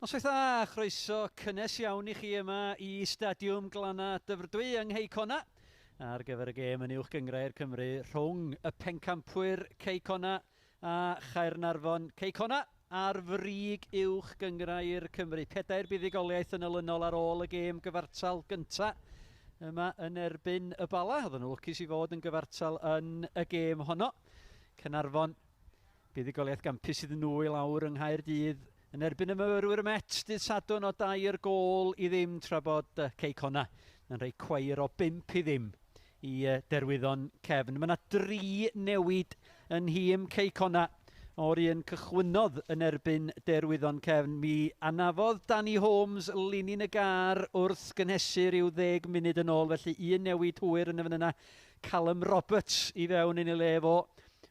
Noswaith dda, chroeso cynnes iawn i chi yma i Stadiwm Glannau Dyfrdwy yng Nghei Connah ar gyfer y gêm yn Uwch Gynghrair Cymru rhwng y pencampwyr Cei Connah a Chaernarfon. Cei Connah ar frig Uwch Gynghrair Cymru. Pedair buddugoliaeth yn olynol ar ôl y gêm gyfartal gynta yma yn erbyn y Bala. Oedden nhw lwcus i fod yn gyfartal yn y gêm honno. Caernarfon Buddugoliaeth gampus iddyn nhw i lawr yng Nghaerdydd yn erbyn y myfyrwyr y Met dydd Sadwrn o dair gôl i ddim tra bod Cei Connah yn rhoi cweir o 5-0 i Derwyddon Cefn. Mae yna dri newid yn nhîm Cei Connah o'r un cychwynnodd yn erbyn Derwyddon Cefn. Mi anafodd Danny Holmes linyn y gar wrth gynhesu rhyw ddeg munud yn ôl, felly un newid hwyr yn y fan yna. Callum Roberts i fewn yn ei le fo.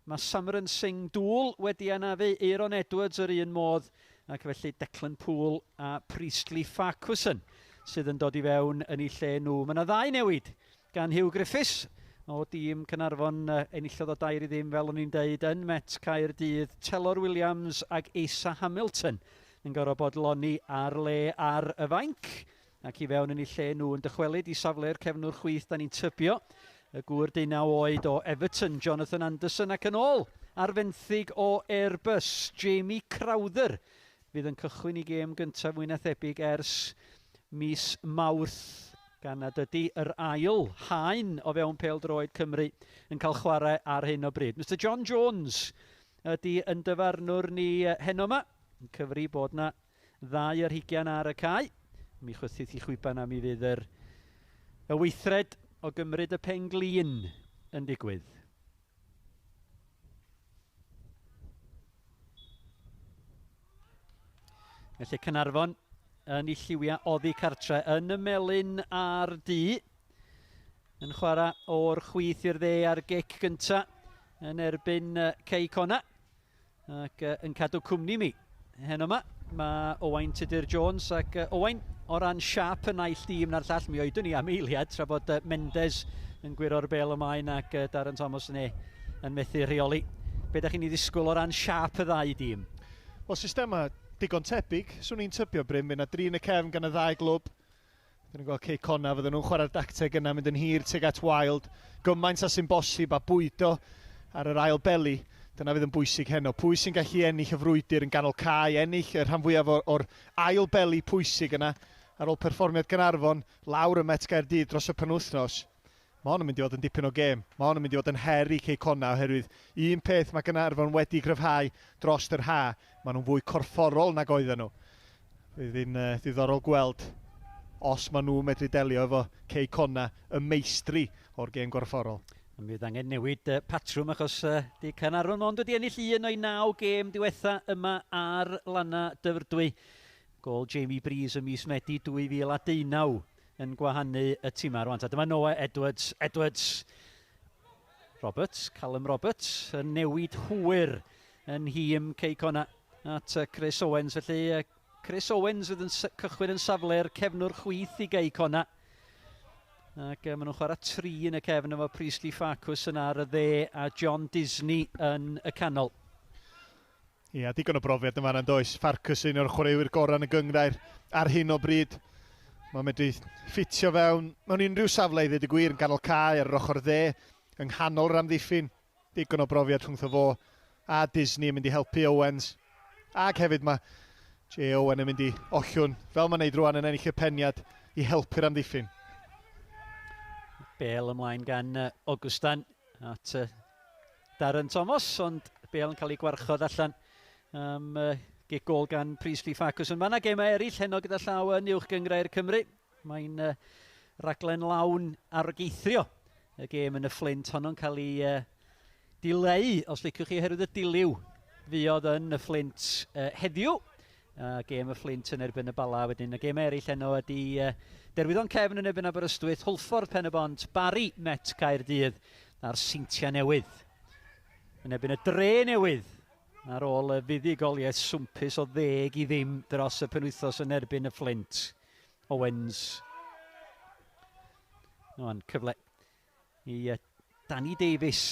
Mae Samran Singh Dŵl wedi anafu Aeron Edwards yr un modd, ac felly Declan Poole a Priestley Farquharson sydd yn dod i fewn yn eu lle nhw. Mae yna ddau newid gan Huw Griffiths o dîm Caernarfon, enillodd o 2-0 fel o'n i'n deud yn Met Caerdydd. Telor Williams ac Asa Hamilton yn gorfod bodloni ar le ar y fainc. Ac i fewn yn eu lle nhw yn dychwelyd i safle'r cefnwr chwith, da ni'n tybio, y gŵr deunaw oed o Everton, Jonathan Anderson, ac yn ôl ar fenthyg o Airbus, Jamie Crowther, fydd yn cychwyn i gêm gyntaf mwy na thebyg ers mis Mawrth, gan nad ydy yr ail haen o fewn pêl-droed Cymru yn cael chwarae ar hyn o bryd. Mister John Jones ydy yn dyfarnwr ni heno 'ma, yn cyfri bod 'na Ddau ar hugian ar y cae. Mi chwythith i chwiban a mi fydd yr y weithred o gymryd y pen-glin yn digwydd. Felly Caernarfon yn ei lliwiau oddi cartre yn y melyn a'r du. Yn chwarae o'r chwith i'r dde ar gic gynta yn erbyn Cei Connah. Ac yn cadw cwmni mi heno yma, mae Owain Tudur Jones ac Owain, o ran siâp y naill dîm na'r llall, mi oeddwn i am eiliad tra bod Mendes yn gwiro'r bêl ymlaen ac Darren Thomas yn, ei, yn methu rheoli. Be da chi'n ei ddisgwyl o ran siâp y ddau dîm? Wel, systemau digon tebyg, swn i'n tybio, Bryn, fydd 'na dri yn y cefn gan y ddau glwb. Dyn ni'n gweld Cei Connah, fydden nhw'n chwarae'r dacteg yna, mynd yn hir tuag at Wild, gymaint â sy'n bosib a bwydo ar yr ail beli. Dyna fydd yn bwysig heno. Pwy sy'n gallu ennill y frwydr yn ganol cae, ennill y rhan fwyaf o'r, or ail beli pwysig yna ar ôl perfformiad Gaernarfon lawr ym Met Gaerdydd dros y penwythnos. Mae hon yn mynd i fod yn dipyn o gêm. Mae hon yn mynd i fod yn her i Cei Connah oherwydd un peth mae Gaernarfon wedi gryfhau dros yr ha, maen nhw'n fwy corfforol nag oedden nhw. Fydd hi'n uh, ddiddorol gweld os maen nhw'n medru delio efo Cei Connah, y meistri o'r gêm gorfforol. Mi fydd angen newid patrwm achos uh, di Caernarfon mond wedi ennill un o'i naw gêm diwetha yma ar Lana Dyfrdwy. Gôl Jamie Breeze ym mis Medi 2019 yn gwahanu y timau rwan. Ta dyma Noah Edwards, Edwards, Roberts, Callum Roberts yn newid hwyr yn nhîm Cei Connah at Chris Owens. Felly Chris Owens fydd yn cychwyn yn safle'r cefnwr chwith i Gei Connah. Ac maen nhw'n chwarae tri yn y cefn efo Priestley Farquhar yn ar y dde a John Disney yn y canol. Ia, digon o brofiad yn fan'na yn does? Farkas un o'r chwaraewyr gorau yn y gynghrair ar hyn o bryd. Mae'n medru ffitio fewn mewn unrhyw safle i ddweud y gwir, yn ganol cae, ar yr ochr dde, yng nghanol yr amddiffyn. Digon o brofiad rhwngtho fo a Disney yn mynd i helpu Owens. Ac hefyd mae Jay Owen yn mynd i ollwng, fel mae'n neud rwan yn ennill y peniad i helpu'r amddiffyn. Bel ymlaen gan Augustan at Darren Thomas, ond bel yn cael ei gwarchod allan am um, gic gol gan Priestley Farquharson. Mae yna gemau eraill heno gyda llaw yn Uwch Gynghrair Cymru. Mae'n uh, raglen lawn argeithrio y gêm yn y Fflint honno'n cael ei uh, dileu, os liciwch chi, oherwydd y diliw fuodd yn y Fflint uh, heddiw. A gêm y Fflint yn erbyn y Bala wedyn. Y gêm eraill heno ydy uh, Derwyddon Cefn yn erbyn Aberystwyth, Hwlffordd Pen y Bont, Barry Met Caerdydd a'r Seintiau Newydd yn erbyn y Dre Newydd ar ôl y fuddugoliaeth swmpus o 10-0 dros y penwythnos yn erbyn y Fflint. Owens. O'n cyfle i Danny Davies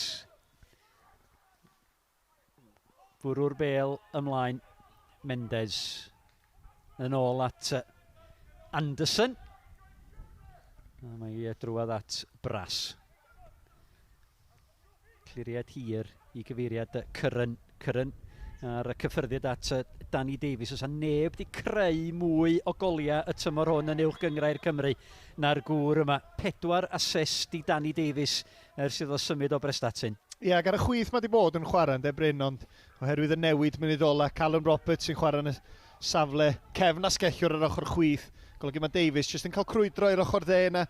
Bwrw'r bêl ymlaen. Mendes. Yn ôl at Anderson. A mae drwodd at Brass. Cliriad hir i gyfeiriad Curran. Curran ar y cyffyrddiad at Danny Davies. Oes neb wedi creu mwy o goliau y tymor hwn yn uwch gyngrair Cymru na'r gŵr yma. 4 assist i Danny Davies ers iddo symud o Brestatyn. Ie, ac ar y chwith mae wedi bod yn chwarae, ynde Bryn, ond oherwydd y newid munud ola, Callum Roberts sy'n chwarae yn y safle cefn asgellwr ar ochr chwith. Golygu mae Davies jyst yn cael crwydro i'r ochr dde yna.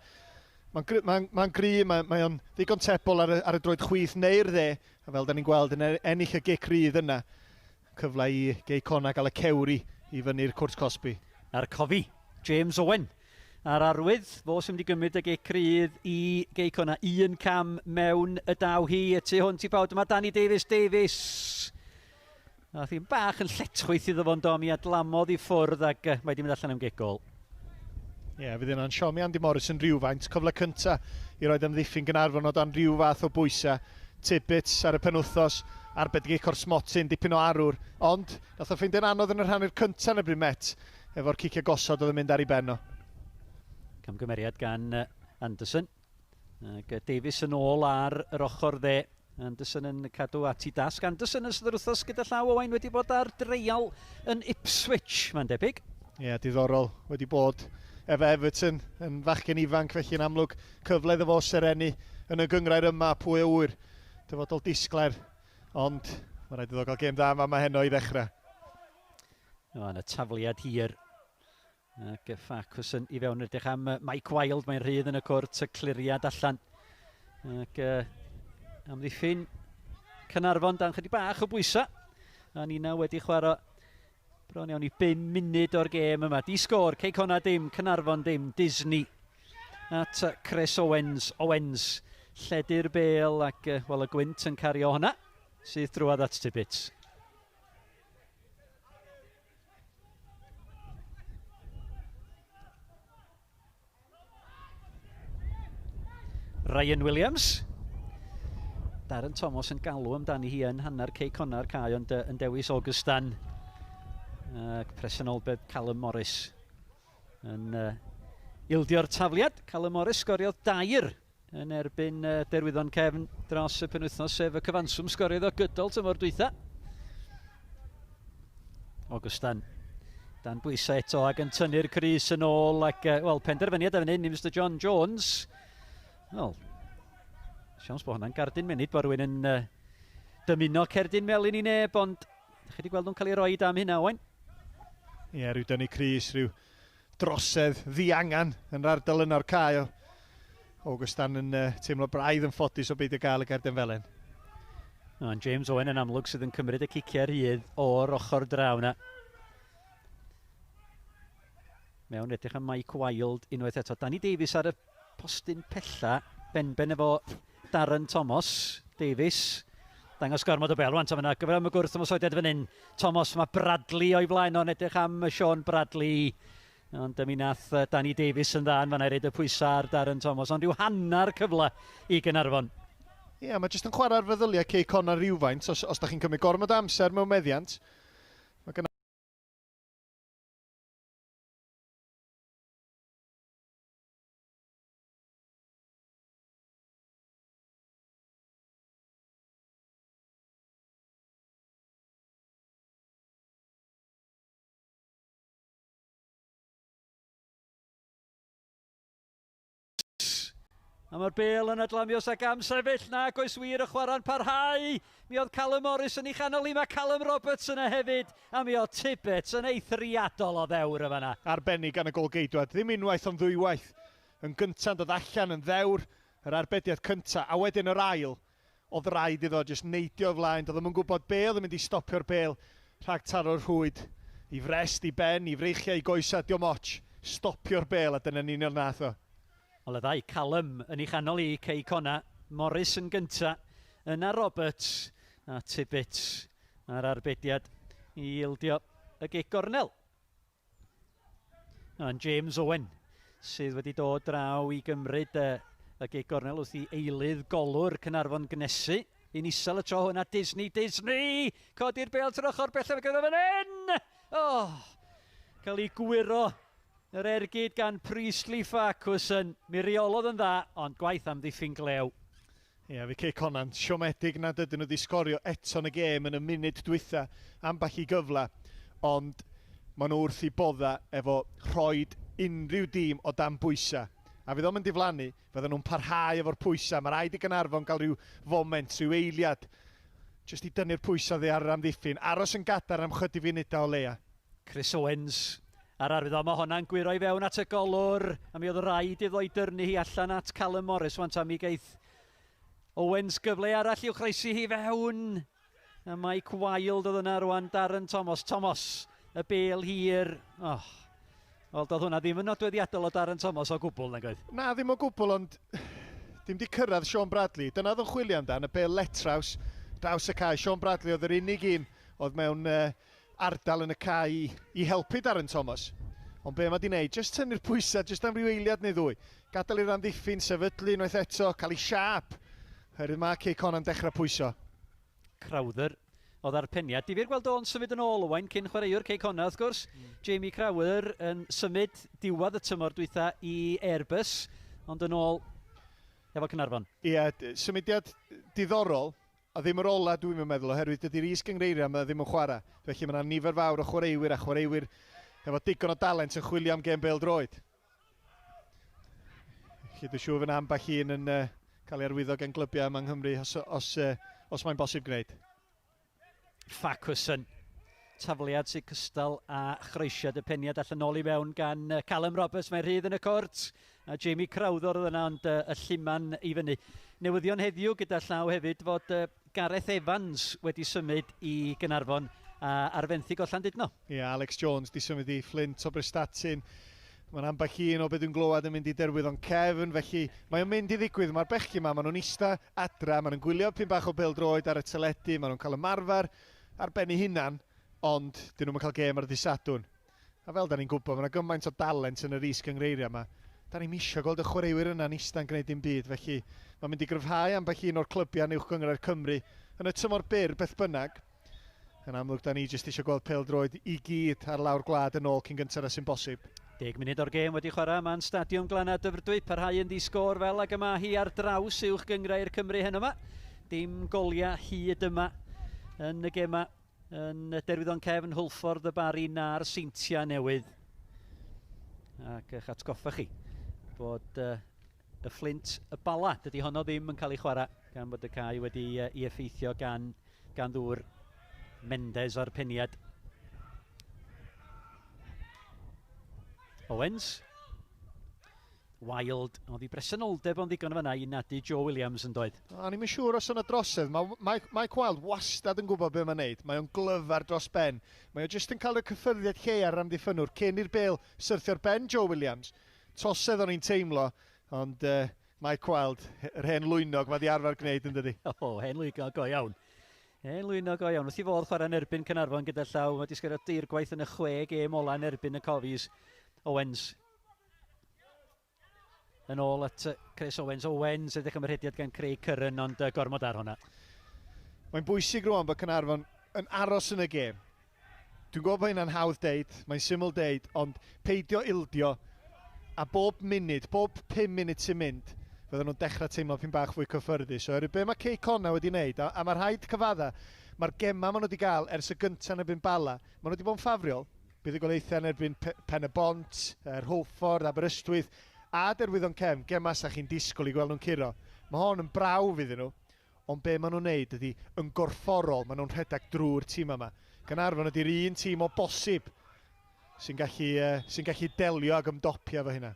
Mae'n mae, mae gry, mae, mae o'n ddigon tebol ar y, ar y droed chwith neu'r dde, a fel da ni'n gweld yn e, ennill y gic rydd yna, cyfle i Gei Connah gael y cewri i fyny'r cwrt cosbi. A'r cofi, James Owen, a'r arwydd, fo sy'n mynd i gymryd y gic rydd i Gei Connah. Un cam mewn y daw hi, y tu hwnt i bawb. Dyma Danny Davies, Davies! Nath hi'n bach yn lletchwith iddo fo'n do, mi adlamodd i ffwrdd ac mae wedi mynd allan am gic gôl. Ie, yeah, fydd yna'n siomi Andy Morris yn rhywfaint. Cyfle cynta i roed amddiffyn Gaernarfon o dan rhyw fath o bwysau. Tibbets ar y penwythnos, arbed gic o'r smotyn, dipyn o arwr. Ond, nath o ffeindio'n anodd yn y rhannu'r cynta yn erbyn Met, efo'r ciciau gosod oedd yn mynd ar ei ben o. Camgymeriad gan Anderson. Ac Davies yn ôl ar yr ochr dde. Anderson yn cadw at ei dasg. Anderson yn ystod yr wythnos gyda llaw Owain wedi bod ar dreial yn Ipswich, mae'n debyg. Ie, yeah, diddorol. Wedi bod efo Everton yn fachgen ifanc, felly yn amlwg cyfle iddo fo serenu yn y gyngrair yma, pwy a ŵyr. Dyfodol disglair, ond mae rhaid iddo gael gêm dda yma heno i ddechrau. O, yna tafliad hir. Ac Farquharson i fewn edrych am Mike Wild, mae'n rhydd yn y cwrt, y cliriad allan. Ac amddiffyn Caernarfon dan chydig bach o bwysau. A Nina wedi chwarae bron iawn i 5 munud o'r gêm yma. Di sgôr, Cei Connah dim, Caernarfon dim, Disney at Chris Owens. Owens lledu'r bêl ac wel, y gwynt yn cario hwnna. Sydd drwodd at Tibbets. Ryan Williams. Darren Thomas yn galw amdani hi yn hanner Cei Connah'r cae, ond yn dewis Augustan. Ac presenoldeb Callum Morris yn ildio'r tafliad. Callum Morris sgoriodd dair yn erbyn Derwyddon Cefn dros y penwythnos, sef y cyfanswm sgoriodd o gydol tymor dwytha. Augustan dan bwysau eto ac yn tynnu'r crys yn ôl ac, wel, penderfyniad efo hyn i Mr John Jones. Wel, siawns bod hwnna'n gardyn munud bod rhywun yn dymuno cerdyn melyn i neb, ond chi wedi gweld nhw'n cael ei roed am hynna, Owain? Ie, yeah, rhyw dynnu crys, rhyw drosedd ddiangan yn yr ardal yna o'r cae. Augustan yn teimlo braidd yn ffodus o beidio gael y garden felen. Ond James Owen yn amlwg sydd yn cymryd y ciciau rhydd o'r ochr draw yna. Mewn edrych am Mike Wild unwaith eto. Danny Davies ar y postyn pella, benben efo Darren Thomas. Davies, dangos gormod o bel rwan, ta fyna, gyfer am y gwrth ymosodiad fan hyn. Thomas, mae Bradley o'i flaen o'n edrych am Sean Bradley. Ond mi nath Danny Davies yn dda yn fanna i roid y pwysau ar Darren Thomas, ond rhyw hanner cyfle i Gaernarfon. Ie, yeah, mae jyst yn chwarae ar feddyliau Cei Connah rhywfaint, os, os da chi'n cymryd gormod o amser mewn meddiant. Mae A mae'r bel yn adlamio ac am sefyll nag oes wir y chwarae'n parhau. Mi oedd Callum Morris yn ei chanol i, mae Callum Roberts yna hefyd, a mi oedd Tibbets yn eithriadol o ddewr y fanna. Arbennig gan y golgeidwad, ddim unwaith ond ddwywaith. Yn gyntaf dod allan yn ddewr, yr arbediad cyntaf, a wedyn yr ail, oedd rhaid iddo jyst neidio o flaen, doedd ddim yn gwybod be oedd yn mynd i stopio'r bel rhag taro'r rhwyd. I frest, i ben, i freichiau, i goesau, diom ots. Stopio'r bel, a dyna'n union nath o. Wel, y ddau Callum yn ei chanol i Cei Connah, Morris yn gynta, yna Roberts a Tibbets a'r arbediad i ildio y gic gornel. Ond James Owen sydd wedi dod draw i gymryd y, y gig gornel wrth i eilydd golwr Caernarfon gnesu. Un isel y tro hwn a Disney, Disney! Codi'r bêl trwy ochr bellaf gyda fan hyn! Oh! Cael ei gwyro yr ergyd gan Priestley Farquharson. Mi reolodd yn dda, ond gwaith amddiffyn glew. Ie, yeah, fi Cei Connah'n siomedig nad ydyn nhw wedi sgorio eto yn y gêm yn y munud dwytha, ambell i gyfle, ond maen nhw wrth i bodda efo rhoid unrhyw dîm o dan bwysa. A fydd o'm yn diflannu, fydden nhw'n parhau efo'r pwysa. Mae rhaid i Gaernarfon gael rhyw foment, rhyw eiliad, jyst i dynnu'r pwysa oddi ar yr amddiffyn. Aros yn gadarn am chydig funudau o leia. Chris Owens a'r arwydd, o, mae honna'n gwyro i fewn at y golwr, a mi oedd rhaid iddo i dyrnu hi allan at Callum Morris, wan ta mi geith Owens gyfle arall i'w chroesi hi fewn. A Mike Wild oedd yna rwan, Darren Thomas. Thomas, y bel hir. Oh. Wel, doedd hwnna ddim yn nodweddiadol o Darren Thomas o gwbl, nag oedd? Na, ddim o gwbl, ond dim di cyrraedd Sean Bradley. Dyna oedd yn chwilio amdan, y bel letraws, draws y cae. Sean Bradley oedd yr unig un oedd mewn ardal yn y cae i helpu Darren Thomas. Ond be mae di wneud? Just tynnu'r pwysau, just am ryw eiliad neu ddwy. Gadael i'r amddiffyn sefydlu unwaith eto, cael ei siâp. Herwydd mae Cei Connah'n dechrau pwyso. Crowther oedd ar peniad. Difyr gweld o'n symud yn ôl, Owain, cyn chwaraewr Cei Connah, wrth gwrs. Jamie Crowther yn symud diwedd y tymor dwytha i Airbus, ond yn ôl efo Caernarfon. Ie, symudiad diddorol, a ddim yr ola dwi'n meddwl, oherwydd dydy'r is-gynghreiriau yma ddim yn chwarae. Felly mae yna nifer fawr o chwaraewyr a chwaraewyr efo digon o dalent yn chwilio am gêm bêl-droed. Felly dwi'n siŵr fyna ambell un yn cael ei arwyddo gan glybiau yma yng Nghymru os mae'n bosib gwneud. Farquharson, tafliad sy'n cystal a chroesiad y peniad allan nôl i fewn gan Callum Roberts. Mae rhydd yn y cwrt a Jamie Crowther oedd yna, ond y lluman i fyny. Newyddion heddiw gyda llaw hefyd fod Gareth Evans wedi symud i Gaernarfon ar fenthyg o Llandudno. Ie, yeah, Alex Jones di symud i Flint o Brestatyn. Mae'n ambell un o beth dwi'n glywed yn mynd i derwydd o'n cefn, felly mae o'n mynd i ddigwydd. Mae'r bechgyn yma, maen nhw'n ista adra, maen nhw'n gwylio pyn bach o bêl-droed ar y teledu, maen nhw'n cael ymarfer ar ben eu hunan, ond dyn nhw'n cael gêm ar y dydd Sadwrn. A fel da ni'n gwybod, mae yna gymaint o dalent yn yr is-gynghreiriau yma. Da ni'n misio gweld y chwaraewyr yna'n ista'n gwneud dim byd, felly mae'n mynd i gryfhau ambell un o'r clybiau yn Uwch Gynghrair Cymru yn y tymor byr beth bynnag. Yn amlwg, da ni jyst eisiau gweld pêl-droed i gyd ar lawr gwlad yn ôl cyn gyntaf â sy'n bosib. 10 munud o'r gêm wedi chwarae yma'n Stadiwm Glannau Dyfrdwy, parhau yn ddi-sgôr fel ag yma hi ar draws Uwch Gynghrair Cymru heno yma. Dim goliau hyd yma yn y gema yn y Derwyddon Cefn, Hwlffordd, y Barri na'r Seintiau Newydd. Ac eich atgoffa chi bod y Fflint y Bala, dydy honno ddim yn cael ei chwarae gan bod y cae wedi ei effeithio gan ddŵr. Mendes o'r peniad. Owens. Wild, oedd ei bresenoldeb o'n ddigon fan'na i nadu Joe Williams yn doedd. O'n i'm yn siŵr os yna drosedd. Mae Mike Wild wastad yn gwybod beth mae'n neud. Mae o'n glyfar dros ben. Mae o jyst yn cael y cyffyrddiad lle ar amddiffynwr cyn i'r bêl syrthio'r ben Joe Williams. Tosedd o'n i'n teimlo, ond Mike Wild, yr hen lwynog, mae di arfer gwneud yn dydi. O, hen lwynog go iawn. Hen lwynog go iawn. Wrth i fod chwarae yn erbyn Caernarfon gyda llaw, mae di sgorio deirgwaith yn y 6 gêm ola yn erbyn y Cofis. Owens. Yn ôl at Chris Owens. Owens, edrych am yr rhediad gan Craig Curran, ond gormod ar hwnna. Mae'n bwysig rwan bod Caernarfon yn aros yn y gêm. Dwi'n gwybod bod hynna'n hawdd deud, mae'n syml deud, ond peidio ildio, a bob munud, bob 5 munud sy'n mynd, fydden nhw'n dechrau teimlo pyn bach fwy cyffyrddus. So, oherwydd be mae Cei Connah wedi wneud, a mae rhaid cyfadda, mae'r gemau maen nhw wedi gael ers y gyntaf yn erbyn Bala, maen nhw wedi bod yn ffafriol. Buddugoliaethau yn erbyn Pen y Bont, Rhowffordd, Aberystwyth, a Derwyddon Cefn, gemau sa chi'n disgwyl i gweld nhw'n curo. Mae hon yn brawf iddyn nhw, ond be maen nhw'n wneud ydy yn gorfforol, maen nhw'n rhedeg drwy'r tîm yma. Caernarfon ydy'r un tîm o bosib sy'n gallu delio ag ymdopi efo hynna.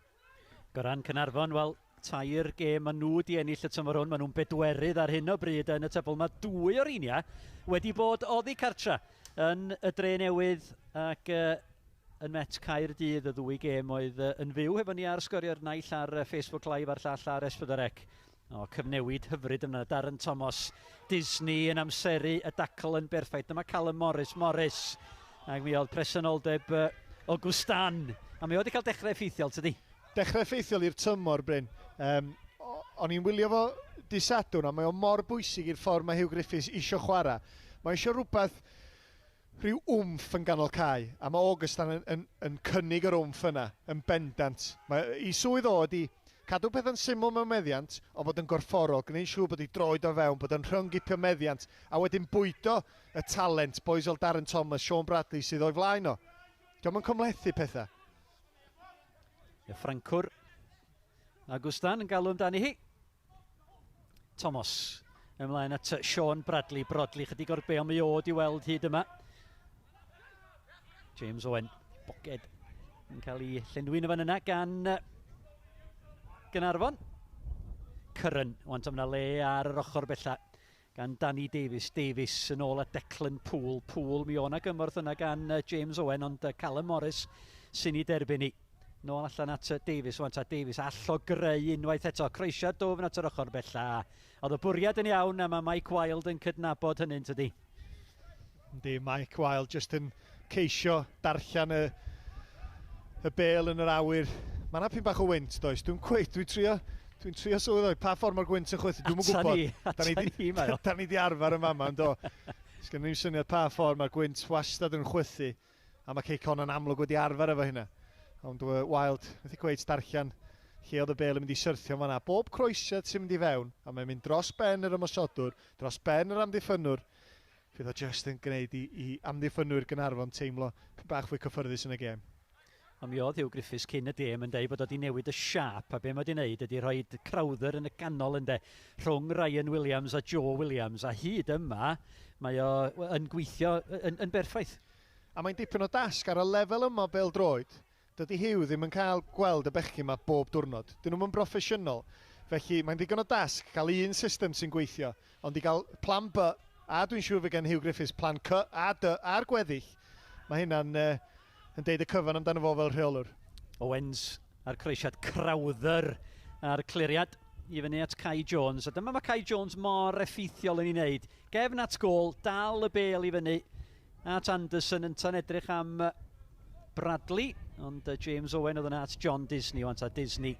Goran Caernarfon, wel, 3 gêm maen nhw wedi ennill y tymor hwn, maen nhw'n bedwerydd ar hyn o bryd yn y tabl. Mae 2 o'r unia wedi bod oddi cartra yn y Dre Newydd ac yn Met Caerdydd, y ddwy gêm oedd yn fyw hefo ni ar sgorio'r naill ar Facebook Live a'r llall ar S4C. O, cyfnewid hyfryd yna, Darren Thomas, Disney yn amseru y dacl yn berffaith. Dyma Callum Morris, ac mi oedd presenoldeb o Gwstan. A mi oedd wedi cael dechrau effeithiol, tydi? Dechrau effeithiol i'r tymor, Bryn. O'n i'n wylio fo dydd Sadwrn, a mae o mor bwysig i'r ffordd mae Huw Griffiths isio chwarae. Mae isio rhywbeth rhyw wmff yn ganol cae, a mae Augustan yn, yn, yn cynnig yr wmff yna, yn bendant. Mae, i swydd o ydi cadw pethau'n syml mewn meddiant, ond bod yn gorfforol, gwneud siŵr bod ei droed o fewn, bod yn rhyngipio meddiant, a wedyn bwydo y talent, boys fel Darren Thomas, Sean Bradley sydd o'i flaen o. Dio'm yn cymhlethu pethau. Y Ffrancwr Agustan yn galw amdani hi. Thomas ymlaen at Sean Bradley. Brodley chydig o'r bel mi od i weld hyd yma. James Owen, boced yn cael ei llenwi yn y fan yna gan Gynarfon. Curran, want am yna le ar yr ochr bella gan Danny Davies. Davies yn ôl at Declan Poole. Poole, mi o'na gymorth yna gan James Owen, ond Callum Morris sy'n ei derbyn ni. Nôl allan at Davies, wan ta Davies all o greu unwaith eto. Croesiad dwfn at yr ochr bella. Oedd y bwriad yn iawn a mae Mike Wilde yn cydnabod hynny'n tydi. Yndi, Mike Wilde jyst yn ceisio darllen y, y bel yn yr awyr. Mae yna pyn bach o wynt, does? Dwi'n cweit, dwi'n trio, dwi'n trio sylweddoli pa ffordd mae'r gwynt yn chwythu. Dwi'n gwybod. Ni, ata ni, mae o. Da ni di arfer yn fama, yndo. Sgen ni'n syniad pa ffordd mae'r gwynt wastad yn chwythu. A mae Cei Connah yn amlwg wedi arfer efo hynna. Ond Wilde, methu cweit darllen lle oedd y bel yn mynd i syrthio fanna. Bob croesiad sy'n mynd i fewn, a mae'n mynd dros ben yr ymosodwr, dros ben yr amddiffynnwr, fydd o jyst yn gwneud i, i amddiffynwyr Gaernarfon teimlo bach fwy cyffyrddus yn y gêm. Ond mi oedd Huw Griffiths cyn y gêm yn deud bod o wedi newid y siâp, a be mae wedi wneud ydy rhoi Crowther yn y ganol ynde, rhwng Ryan Williams a Joe Williams, a hyd yma mae o yn gweithio yn, yn berffaith. A mae'n dipyn o dasg ar y lefel yma o bêl-droed. Dydy Huw ddim yn cael gweld y bechgyn yma bob diwrnod. Dyn nhw'm yn broffesiynol. Felly mae'n ddigon o dasg cael un system sy'n gweithio, ond i gael plan B, a dwi'n siŵr fydd gen Huw Griffiths plan C a D a'r gweddill, mae hynna'n uh, yn deud y cyfan amdano fo fel rheolwr. Owens a'r croesiad Crowther a'r cliriad i fyny at Kai Jones. A dyma mae Kai Jones mor effeithiol yn ei wneud. Gefn at gôl, dal y bel i fyny at Anderson yn tan edrych am Bradley, ond James Owen oedd yna at John Disney, want a Disney.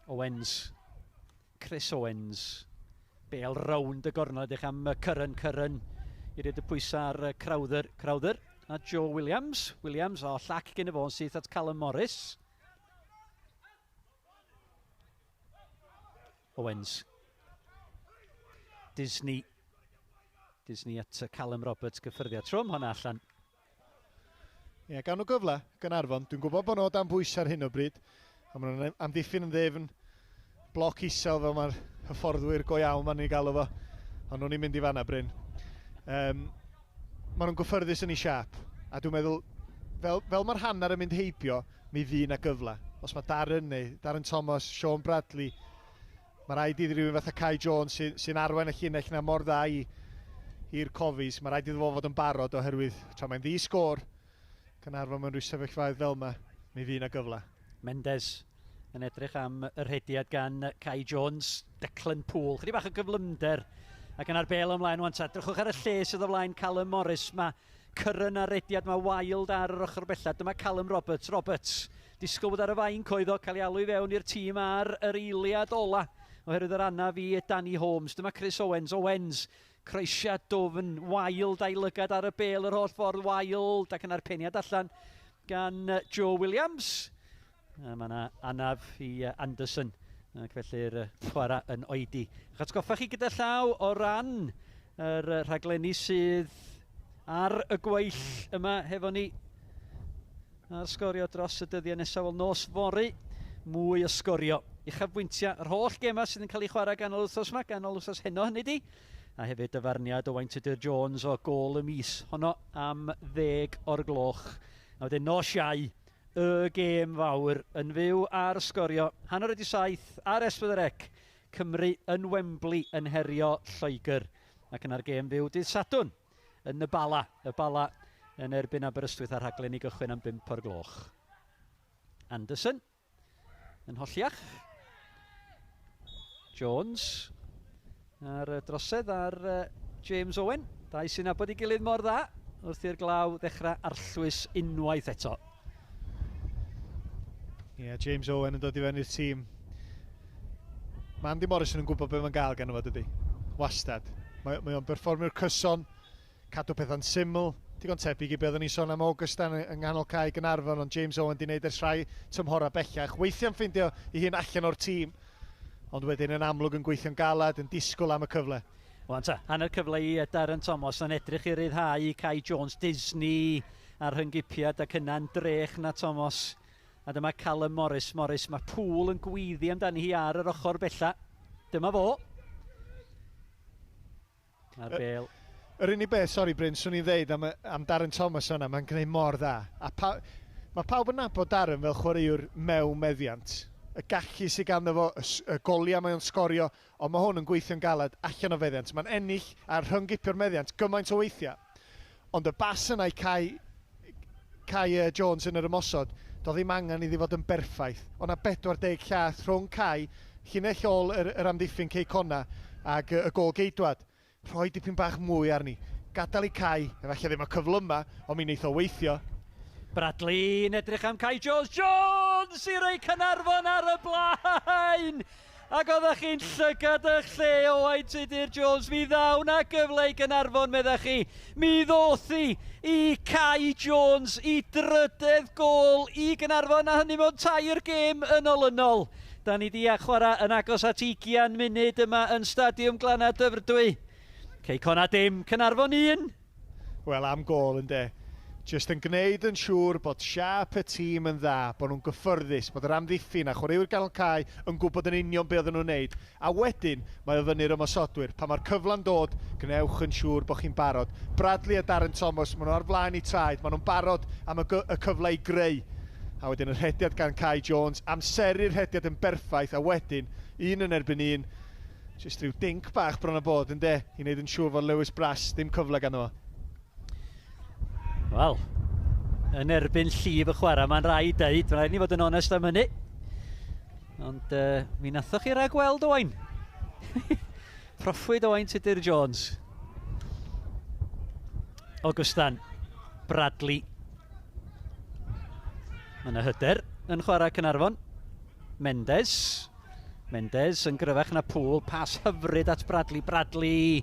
Owens, Chris Owens, bel rownd y gornel, edrych am Curran, Curran, i ryd y pwysau ar Crowther, Crowther a Joe Williams, Williams, o llac gen y fo'n syth at Callum Morris. Owens. Disney. Disney at Callum Roberts gyffyrddiad trwm honna allan. Ie, yeah, gawn nhw gyfle, Gaernarfon. Dwi'n gwybod bod nhw o dan bwysau ar hyn o bryd. A maen nhw'n amddiffyn yn ddefn. Bloc isel fel mae'r hyfforddwyr go iawn ma'n ei galw fo. Ond nhw'n i'n mynd i fanna, Bryn. Um, maen nhw'n gyffyrddus yn ei siap. A dwi'n meddwl, fel, fel mae'r hanner yn mynd heibio, mi fydd 'na gyfle. Os mae Darren neu Darren Thomas, Sean Bradley, mae rhaid i rhywun fatha Kai Jones sy'n sy arwain y llinell na mor dda i i'r Cofis, mae rhaid iddo fo fod yn barod oherwydd tra mae'n ddi sgôr, Caernarfon mewn rhyw sefyllfaoedd fel yma, mi fydd 'na gyfle. Mendes yn edrych am y rhediad gan Kai Jones, Declan Poole, chydig bach o gyflymder ac yna'r bel ymlaen wan ta. Drychwch ar y lle sydd o flaen Callum Morris. Mae Curran ar rediad, mae Wilde ar yr ochr bella. Dyma Callum Roberts. Roberts, disgwyl bod ar y fainc oedd o, cael ei alw i fewn i'r tîm ar yr eiliad ola oherwydd yr anaf i Danny Holmes. Dyma Chris Owens. Owens, croesiad dwfn, Wilde a'i lygad ar y bel yr holl ffordd, Wilde ac yna'r peniad allan gan Joe Williams. A mae yna anaf i Anderson, ac felly'r chwarae yn oedi. Ach atgoffa chi gyda llaw o ran yr rhaglenni sydd ar y gweill yma hefo ni ar sgorio dros y dyddiau nesaf, wel nos fory, mwy o sgorio. Uchafbwyntiau yr holl gemau sydd yn cael eu chwarae ganol wythnos yma, ganol wythnos heno hynny di, a hefyd dyfarniad Owain Tudur Jones o gôl y mis honno am 10 o'r gloch. A wedyn nos Iau, y gêm fawr yn fyw ar Sgorio, 7:30 ar S4C, Cymru yn Wembley yn herio Lloegr. Ac yna'r gêm fyw dydd Sadwrn yn y Bala, y Bala yn erbyn Aberystwyth a'r rhaglen i gychwyn am 5 o'r gloch. Anderson yn holliach. Jones ar y drosedd ar James Owen. Dau sy'n nabod ei gilydd mor dda wrth i'r glaw ddechrau arllwys unwaith eto. Ie, yeah, James Owen yn dod i fewn i'r tîm. Mae Andy Morrison yn gwybod beth mae'n gael gan fo, dydy. Wastad. Mae, mae o'n berfformiwr cyson. Cadw pethau'n syml, digon tebyg i be oedden ni'n sôn am Augustan yng nghanol cae Gaernarfon, ond James Owen di wneud ers rhai tymhorau bellach. Weithiau'n ffeindio ei hun allan o'r tîm, ond wedyn yn amlwg yn gweithio'n galed, yn disgwyl am y cyfle. Wan ta, hanner cyfle i Darren Thomas yn edrych i ryddhau Kai Jones, Disney a'r rhyngipiad ac yna'n drech na Thomas. A dyma Callum Morris, Morris, mae Pŵl yn gweiddi amdani hi ar yr ochr bella. Dyma fo. A'r bel. Yr unig beth, sori Bryn, swn i'n ddeud am, am Darren Thomas yna, mae'n gwneud mor dda. A pa, mae pawb yn nabod Darren fel chwaraewr mewn meddiant. Y gallu sydd ganddo fo, y, y goliau mae o'n sgorio, ond mae hwn yn gweithio'n galed allan o feddiant. Mae'n ennill a rhyngipio'r meddiant gymaint o weithiau. Ond y bas yna i Kai, Kai Jones yn yr ymosod, doedd ddim angen iddi fod yn berffaith. O'na 40 llath rhwng Kai, llinell ôl yr, yr amddiffyn Cei Connah ag y, y gôl geidwad. Rhoi dipyn bach mwy arni. Gadael i Kai, efallai ddim y cyflyma, ond mi wneith o weithio. Bradley yn edrych am Kai Jones. Jones i roi Caernarfon ar y blaen! Ac oeddech chi'n llygad eich lle, Owain Tudur Jones. Mi ddaw na gyfle i Gaernarfon, meddech chi. Mi ddoth hi i Kai Jones i drydedd gôl i Gaernarfon, a hynny mewn tair gêm yn olynol. Da ni di chwarae yn agos at 20 munud yma yn Stadiwm Glannau Dyfrdwy. Cei Connah dim, Caernarfon 1. Wel, am gôl ynde. Jyst yn gwneud yn siŵr bod siâp y tîm yn dda, bod nhw'n gyffyrddus, bod yr amddiffyn a chwaraewyr ganol cae yn gwybod yn union be oedden nhw'n wneud. A wedyn, mae o fyny'r ymosodwyr. Pan mae'r cyfle'n dod, gwnewch yn siŵr bod chi'n barod. Bradley a Darren Thomas, maen nhw ar flaen eu traed, maen nhw'n barod am y, y cyfle i greu. A wedyn y rhediad gan Kai Jones, amseru'r rhediad yn berffaith, a wedyn, un yn erbyn un, jyst rhyw dink bach bron o bod, ynde, i wneud yn siŵr fod Lewis Brass ddim cyfle ganddo fo. Wel, yn erbyn llif y chwarae, mae'n rhaid dweud, mae'n rhaid ni fod yn onest am hynny. Ond mi nathoch chi rag gweld Owain. Proffwyd Owain Tudur Jones. Augustan, Bradley. Mae yna hyder yn chwarae Caernarfon. Mendes. Mendes yn gryfach na Pŵl. Pas hyfryd at Bradley. Bradley!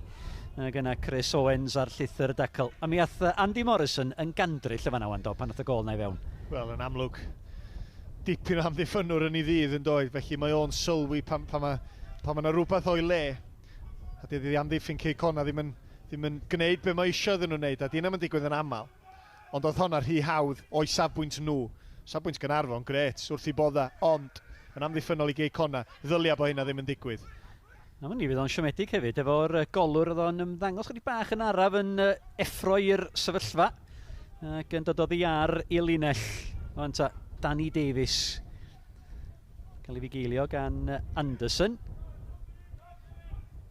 Ac yna Chris Owens ar llithr y dacl. A mi ath Andy Morrison yn gandryll y fanna wan do, pan ath y gôl na i fewn. Wel, yn amlwg, dipyn o amddiffynnwr yn ei ddydd yn doedd, felly mae o'n sylwi pan, pan mae, pan mae yna rhywbeth o'i le. A dydy amddiffyn Cei Connah ddim yn, ddim yn gwneud be mae eisiau iddyn nhw wneud, a di hynny'm yn digwydd yn aml. Ond oedd honna rhy hawdd o'i safbwynt nhw. Safbwynt Gaernarfon, grêt, wrth i bodda, ond yn amddiffynnol i Gei Connah, ddylia bod hynna ddim yn digwydd. A mi fydd o'n siomedig hefyd efo'r golwr oedd o'n ymddangos chydig bach yn araf yn effro i'r sefyllfa ac yn dod oddi ar i linell. Wan ta, Danny Davies. Cael ei fugeilio gan Anderson.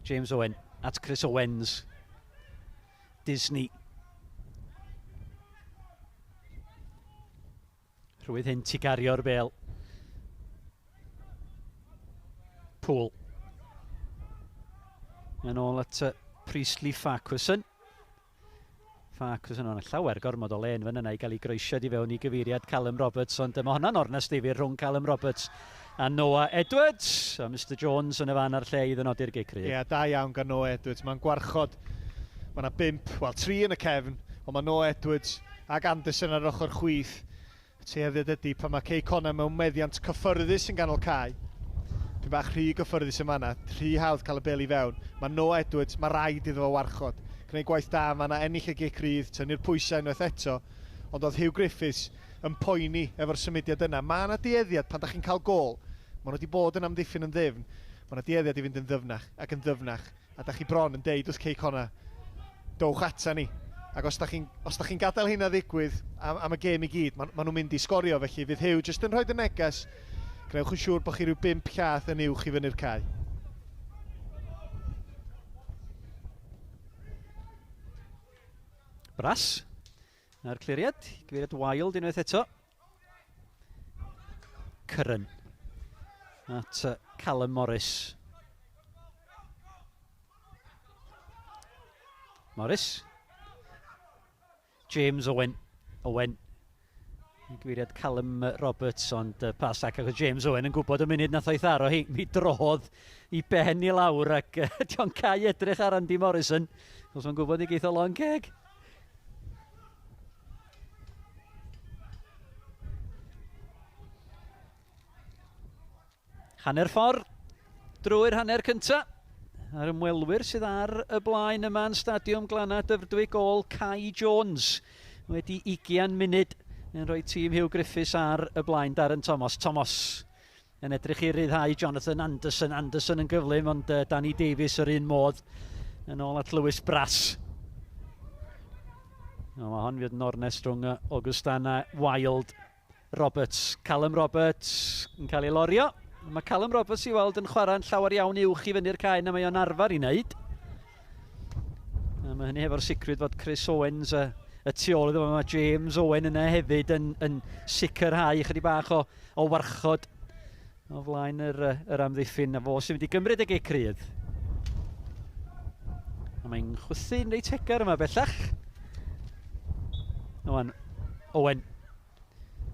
James Owen at Chris Owens. Disney. Rhwydd hyn ti gario'r bel. Pool. Yn ôl at Priestley Farquharson. Farquharson o'n llawer gormod o len fan yna i gael ei groesiad i fewn i gyfeiriad Callum Roberts, ond mae hwnna'n ornest ddifyr rhwng Callum Roberts a Noah Edwards. A Mr Jones yn y fan a'r lle i ddynodi'r gic rhydd. Ie, yeah, da iawn gan Noah Edwards. Mae'n gwarchod. Mae yna bump, wel, tri yn y cefn, ond mae Noah Edwards ac Anderson ar ochr chwith. Y tueddiad ydy pan mae Cei Connah mewn meddiant cyffyrddus yn ganol cae, dipyn bach rhy gyffyrddus yn fanna, rhy hawdd cael y bel i fewn. Mae Noah Edwards, mae rhaid iddo fo warchod. Gwneud gwaith da yn fanna, ennill y gic rydd, tynnu'r pwysau unwaith eto, ond oedd Huw Griffiths yn poeni efo'r symudiad yna. Mae yna dueddiad pan da chi'n cael gôl, maen nhw wedi bod yn amddiffyn yn ddyfn, mae yna dueddiad i fynd yn ddyfnach ac yn ddyfnach, a da chi bron yn deud wrth Cei Connah, dowch ata ni. Ac os da chi'n chi gadael hynna ddigwydd am, am y gêm i gyd, maen ma nhw'n mynd i sgorio, felly fydd Huw jyst yn rhoi y neges, gwnewch yn siŵr bod chi rhyw bump llath yn uwch i fyny'r cae. Brass. Na'r cliriad, gyfeiriad Wild unwaith eto. Curran. At Callum Morris. Morris. James Owen. Owen. Gyfeiriad Callum Roberts, ond pas ac oedd James Owen yn gwybod y munud nath o'i tharo hi, mi drodd i ben i lawr ac dio'n cael edrych ar Andy Morrison, os mae'n gwybod i geith o lon ceg. Hanner ffordd drwy'r hanner cyntaf. A'r ymwelwyr sydd ar y blaen yma yn Stadiwm Glannau Dyfrdwy gôl Kai Jones wedi 20 munud yn rhoi tîm Hugh Griffiths ar y blaen Darren Thomas. Thomas yn edrych i ryddhau Jonathan Anderson. Anderson yn gyflym ond Danny Davies yr un modd yn ôl at Lewis Brass. No, mae hon fydd yn ornest rhwng Augustana Wild Roberts. Callum Roberts yn cael ei lorio. Mae Callum Roberts i weld yn chwarae'n llawer iawn uwch i fyny'r cae na mae o'n arfer i wneud. A mae hynny hefo'r sicrwydd fod Chris Owens y, y tu ôl iddo fo. Mae James Owen yna hefyd yn, yn sicrhau chydig bach o, o warchod o flaen yr, yr amddiffyn. A fo sy'n mynd i gymryd y gic rydd. A mae'n chwythu'n reit hegar yma bellach. Owen. Owen.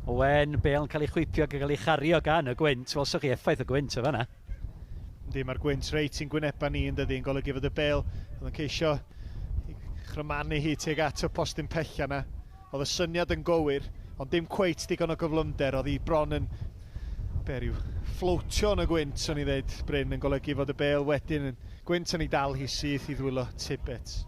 Owen, bel yn cael ei chwipio ac yn cael ei chario gan y gwynt. Welsoch chi effaith y gwynt o fanna. Yndi, mae'r gwynt reit i'n gwynebau ni yn dydi, yn golygu fod y bel oedd yn ceisio chrymanu hi tuag at y postyn pella yna. Oedd y syniad yn gywir, ond dim cweit digon o gyflymder, oedd hi bron yn be, rhyw fflowtio yn y gwynt, o'n i ddeud, Bryn, yn golygu fod y bel wedyn yn gwynt yn ei dal hi syth i ddwylo Tibbets.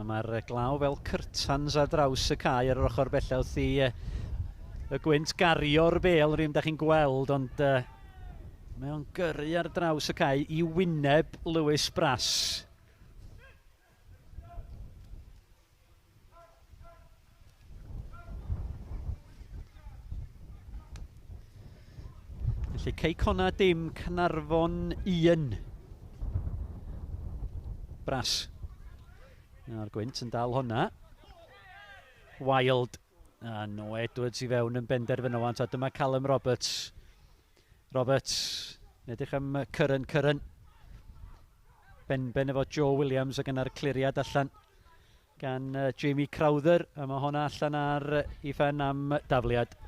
A mae'r glaw fel cyrtans ar draws y cae ar yr ochr bella wrth i y gwynt gario'r bel, rhywun da chi'n gweld, ond uh, mae o'n gyrru ar draws y cae i wyneb Lewis Brass. Felly Cei Conna dim, Caernarfon 1. Brass. A'r gwynt yn dal honna. Wild. A no Edwards i fewn yn benderfynol. A dyma Callum Roberts. Roberts. Yn edrych am Curran. Curran. Benben efo Joe Williams ac yna'r cliriad allan gan Jamie Crowther. A mae honna allan ar ei phen am dafliad.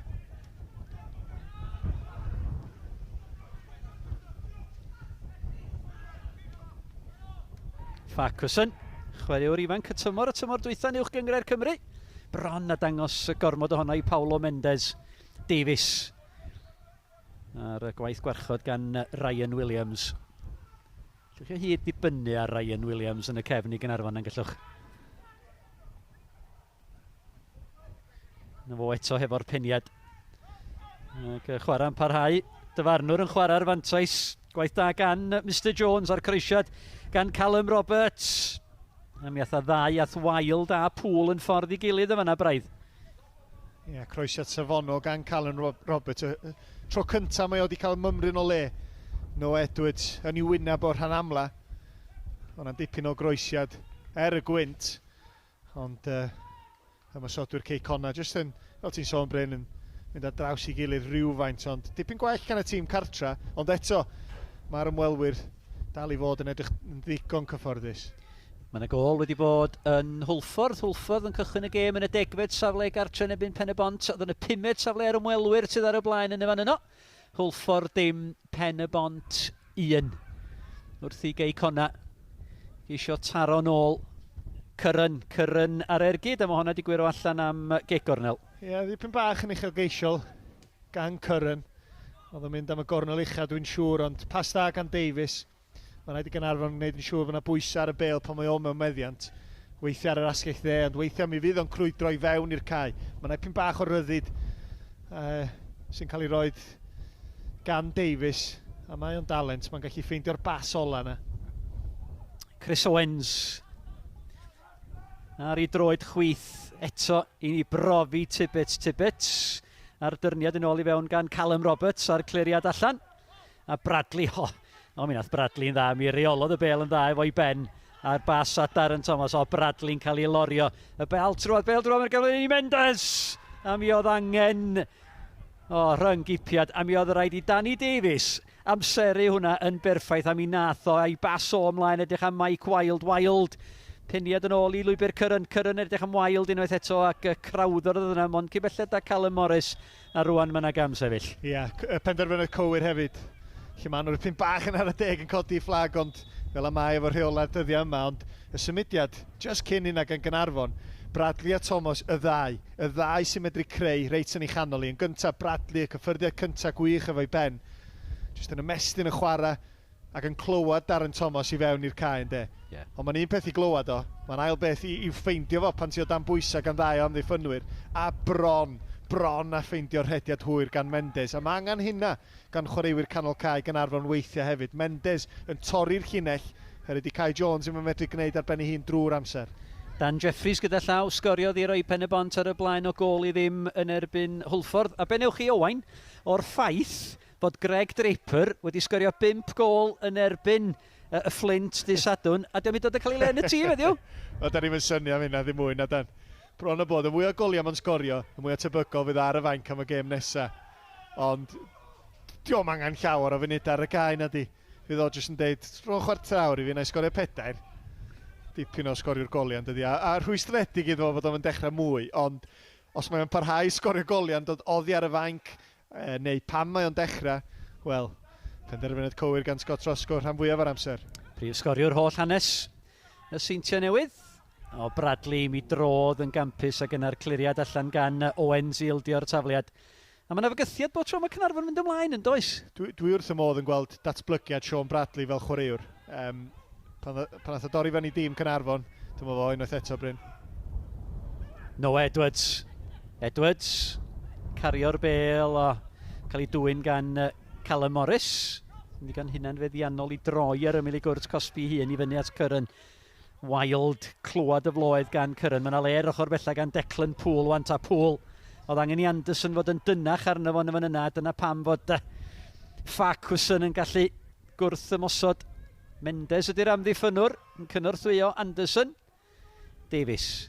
Farquharson, chwaraewr ifanc y tymor, y tymor dwytha yn uwch gynghrair Cymru. Bron a dangos y gormod ohono i Paulo Mendes Davies. A'r gwaith gwarchod gan Ryan Williams. Gallwch chi hyd ddibynnu ar Ryan Williams yn y cefn i Gaernarfon yn gallwch. Na fo eto hefo'r peniad. Ac chwarae'n parhau. Dyfarnwr yn chwarae'r fantais. Gwaith da gan Mr Jones a'r croesiad gan Callum Roberts. A mi atha ddau ath Wild a Poole yn ffordd i gilydd y fanna braidd. Ie, yeah, croesiad safonol gan Callum Roberts. Y tro cyntaf mae o wedi cael mymryn o le. No Edwards yn ei wyneb o'r rhan amla. O'na'n dipyn o groesiad er y gwynt. Ond uh, ymosodwyr Cei Connah jyst yn, fel ti'n sôn Bryn, yn mynd ar draws i gilydd rhywfaint, ond dipyn gwell gan y tîm cartra, ond eto mae'r ymwelwyr dal i fod yn edrych yn ddigon cyfforddus. Mae yna gol wedi bod yn Hwlffordd. Hwlffordd yn cychwyn y gêm yn y degfed safle gartre yn ebyn Pen y Bont. Oedd yn y pumed safle ar ymwelwyr sydd ar y blaen yn y fan yno. Hwlffordd dim, Pen y Bont 1. Wrth i Gei Connah geisio taro nôl. Curran, Curran ar ergyd, a mae hwnna wedi gwyro allan am gegornel. Ie, yeah, ddipyn bach yn uchelgeisiol gan Curran. Oedd o'n mynd am y gornel ucha, dwi'n siŵr, ond pas da gan Davies. Mae'n rhaid i Gaernarfon wneud yn siŵr fod yna bwysau ar y bêl pan mae o mewn meddiant. Weithiau ar yr asgell dde, ond weithiau mi fydd o'n crwydro i fewn i'r cae. Mae yna ipyn bach o ryddid uh, sy'n cael ei roed gan Davies, a mae o'n dalent, mae'n gallu ffeindio'r bas ola yna. Chris Owens ar ei droed chwith eto i ni brofi Tibbets Tibbets a'r dyrniad yn ôl i fewn gan Callum Roberts a'r cliriad allan. A Bradley, o, o mi nath Bradley'n dda, mi reolodd y bel yn dda efo'i ben. A'r bas at Darren Thomas, o Bradley'n cael ei lorio. Y bel trwad, bel drwad, mae'r gyfle i Mendes! A mi oedd angen, o, rhyng-gipiad, a mi oedd rhaid i Danny Davies amseru hwnna yn berffaith, a mi nath o, a'i bas o ymlaen edrych am Mike Wild, Wild peniad yn ôl i lwybr Curran, Curran edrych am Wild unwaith eto, ac Crowther oedd yna, mond cyn belled â Callum Morris. A rwan mae yna gam sefyll. Ia, yeah, y penderfyniad cywir hefyd. Lle maen nhw'n rhywbeth bach yn ar y deg yn codi fflag, ond fel y mae efo rheolau'r dyddiau yma, ond y symudiad, just cyn hynna gan Gaernarfon, Bradley a Thomas, y ddau, y ddau sy'n medru creu reit yn ei chanol i. Yn gyntaf, Bradley, y cyffyrddiad cyntaf gwych efo'i ben. Just yn ymestyn y chwarae ac yn clywed Darren Thomas i fewn i'r cae, ynde. Yeah. Ond mae'n un peth i glywed o, mae'n ail beth i ffeindio fo pan ti o dan bwysau gan ddau o amddiffynwyr, a bron a ffeindio'r rhediad hwyr gan Mendes. A mae angen hynna gan chwaraewyr canol cae Gaernarfon weithiau hefyd. Mendes yn torri'r llinell, herwydd di Kai Jones ddim yn medru gwneud ar ben ei hun drwy'r amser. Dan Jeffries gyda llaw sgoriodd i roi Pen-y-bont ar y blaen o gôl i ddim yn erbyn Hwlffordd. A be newch chi, Owain, o'r ffaith bod Greg Draper wedi sgorio 5 gôl yn erbyn y Fflint dydd Sadwrn, a dio'm hyd yn oed yn cael ei le yn y tîm heddiw? O, da ni'n synnu am hynna ddim mwy na Dan. Bron o bod, y mwy o goliau mae'n sgorio, y mwy o tebygol fydd ar y fainc am y gêm nesaf. Ond dio'm angen llawer o funudau ar y cae na di. Fydd o jyst yn deud, rho chwarter awr i fi, na i sgorio 4. Dipyn o sgorio'r goliau, yn dydi. A rhwystredig iddo fo fod o'n dechrau mwy, ond os mae'n parhau i sgorio goliau yn dod oddi ar y fainc, neu pam mae o'n dechrau, wel, penderfyniad cywir gan Scott Roscoe rhan fwyaf o'r amser. Prif sgoriwr holl hanes y Seintiau Newydd. O, Bradley mi drodd yn gampus ac yna'r cliriad allan gan Owens i ildio'r tafliad. A mae yna fygythiad bod tro mae Caernarfon yn mynd ymlaen yn does? Dwi wrth y modd yn gweld datblygiad Sean Bradley fel chwaraewr. Pan nath o dorri fewn i dîm Caernarfon, dyma fo unwaith eto, Bryn. Noah Edwards. Edwards, cario'r bêl o cael ei dwyn gan Callum Morris. Yn ddigon hunanfeddiannol i droi ar ymyl ei gwrt cosbi hun i fyny at Curran. Wild, clywed y floedd gan Curran. Mae yna le ar ochr bella gan Declan Poole, wan ta Poole. Oedd angen i Anderson fod yn dynach arno fo yn y fan yna. Dyna pam fod Farquharson yn gallu gwrth ymosod. Mendes ydy'r amddiffynnwr yn cynorthwyo Anderson. Davies.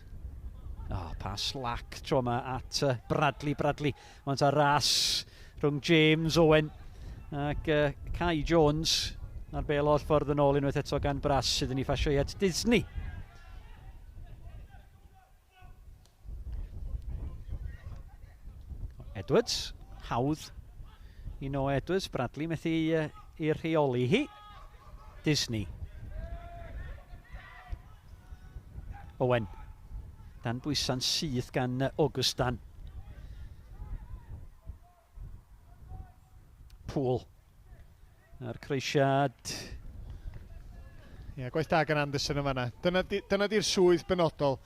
Oh, pa slac tro yma at Bradley. Bradley. Mae'n ta ras rhwng James Owen ac Kai Jones. A'r bel oll ffordd yn ôl unwaith eto gan Brass sydd yn ei phasio i at Disney. Edwards, hawdd i Noah Edwards. Bradley methu i rheoli hi. Disney. Owen. Dan bwysa'n syth gan Augustan. Poole. A'r croesiad. Ie, gwaith da gan Anderson yn fanna. Dyna di'r swydd benodol.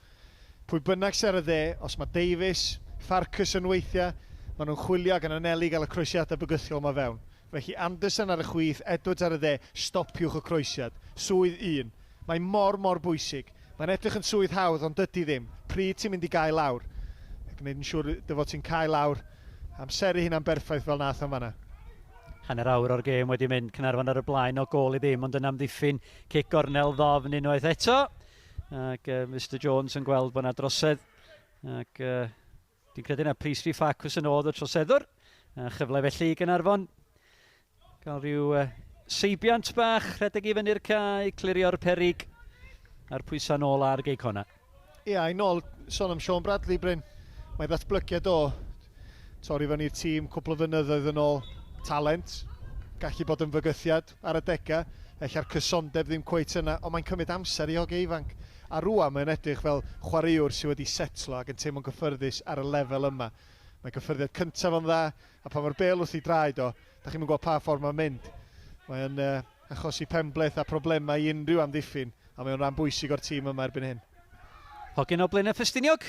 Pwy bynnag sydd ar y dde, os mae Davies, Farquharson weithiau, maen nhw'n chwilio ac yn anelu gael y croesiadau bygythiol yma fewn. Felly Anderson ar y chwith, Edwards ar y dde, stopiwch y croesiad. Swydd un. Mae mor, mor bwysig. Mae'n edrych yn swydd hawdd, ond dydy ddim. Pryd ti'n mynd i gael lawr? Ac gwneud yn siŵr dy fod ti'n cael lawr. Amseru hynna'n berffaith fel nath o'n fanna. Hanner awr o'r gêm wedi mynd, Caernarfon ar y blaen o gôl i ddim, ond yn amddiffyn cic gornel ddofn unwaith eto. Ac Mr Jones yn gweld bod yna drosedd. Ac dwi'n credu na Priestley Farquharson oedd y troseddwr. A chyfle felly i Gaernarfon gael rhyw seibiant bach, rhedeg i fyny'r cae, clirio'r perig a'r pwysau nôl ar Gei Connah. Ie, i nôl sôn am Sean Bradley, Bryn. Mae ddatblygiad o torri fyny'r tîm cwpl o flynyddoedd yn ôl. Talent, gallu bod yn fygythiad ar adegau, ella'r cysondeb ddim cweit yna, ond mae'n cymryd amser i hogiau ifanc. A rŵan mae'n edrych fel chwaraewr sydd wedi setlo ac yn teimlo'n gyffyrddus ar y lefel yma. Mae gyffyrddiad cyntaf o'n dda, a pan mae'r bêl wrth ei draed o, da chi'n gwybod pa ffordd mae'n mynd. Mae'n achosi penbleth a problemau i unrhyw amddiffyn, a mae'n rhan bwysig o'r tîm yma erbyn hyn. Hogyn o Blaenau Ffestiniog.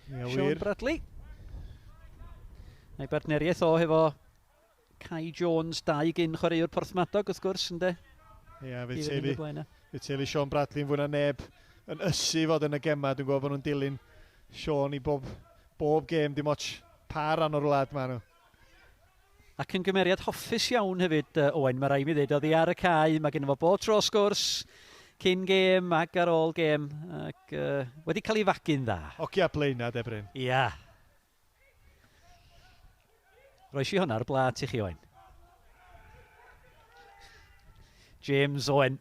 Ie, Sean wir. Bradley. Mae bartneriaeth o hefo Kai Jones, dau gyn chwaraewr Porthmadog, wrth gwrs, ynde? Ie, I fynd yn y blaen, fydd teulu Sean Bradley yn fwy na neb yn ysu fod yn y gemau. Dwi'n gwybod bod nhw'n dilyn Sean i bob gêm, dim ots pa ran o'r wlad maen nhw. Ac yn gymeriad hoffus iawn hefyd, Owain, mae rhaid mi ddweud, oedd hi ar y cae, mae gen fo bob tro sgwrs, cyn gêm ac ar ôl gêm, ac wedi cael ei fagu'n dda. Hogia Blaenau, de Bryn. Ia. Roes i hwnna ar blat i chi, Owain. James Owen.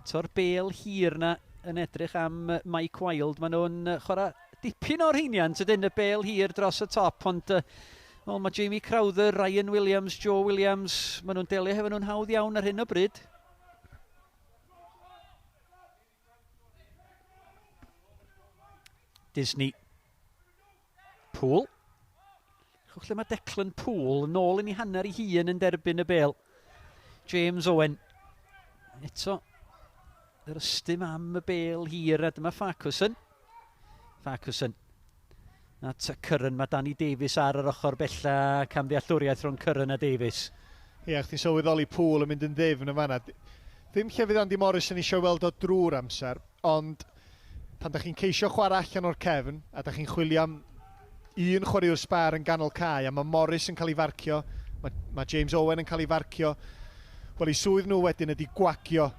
Eto'r bêl hir na yn edrych am Mike Wilde. Maen nhw'n chwarae dipyn o'r rheiniant, ydyn, y bêl hir dros y top, ond wel, mae Jamie Crowther, Ryan Williams, Joe Williams, maen nhw'n delio hefo nhw'n hawdd iawn ar hyn o bryd. Disney. Poole. Chwch lle mae Declan Poole nôl yn ei hanner ei hun yn derbyn y bêl. James Owen. Eto, yr ystym am y bêl hir a dyma Farquharson. Farquharson. At Curran, mae Danny Davies ar yr ochr bella, camddealltwriaeth rhwng Curran a Davies. Ie, yeah, chdi'n sylweddoli Poole yn mynd yn ddifn yn fanna. Ddim lle fydd Andy Morris yn eisiau weld o drwy'r amser, ond pan da chi'n ceisio chwarae allan o'r cefn, a da chi'n chwilio am un chwaraewr sbar yn ganol cae, a mae Morris yn cael ei farcio, mae James Owen yn cael ei farcio, wel, eu swydd nhw wedyn ydy gwagio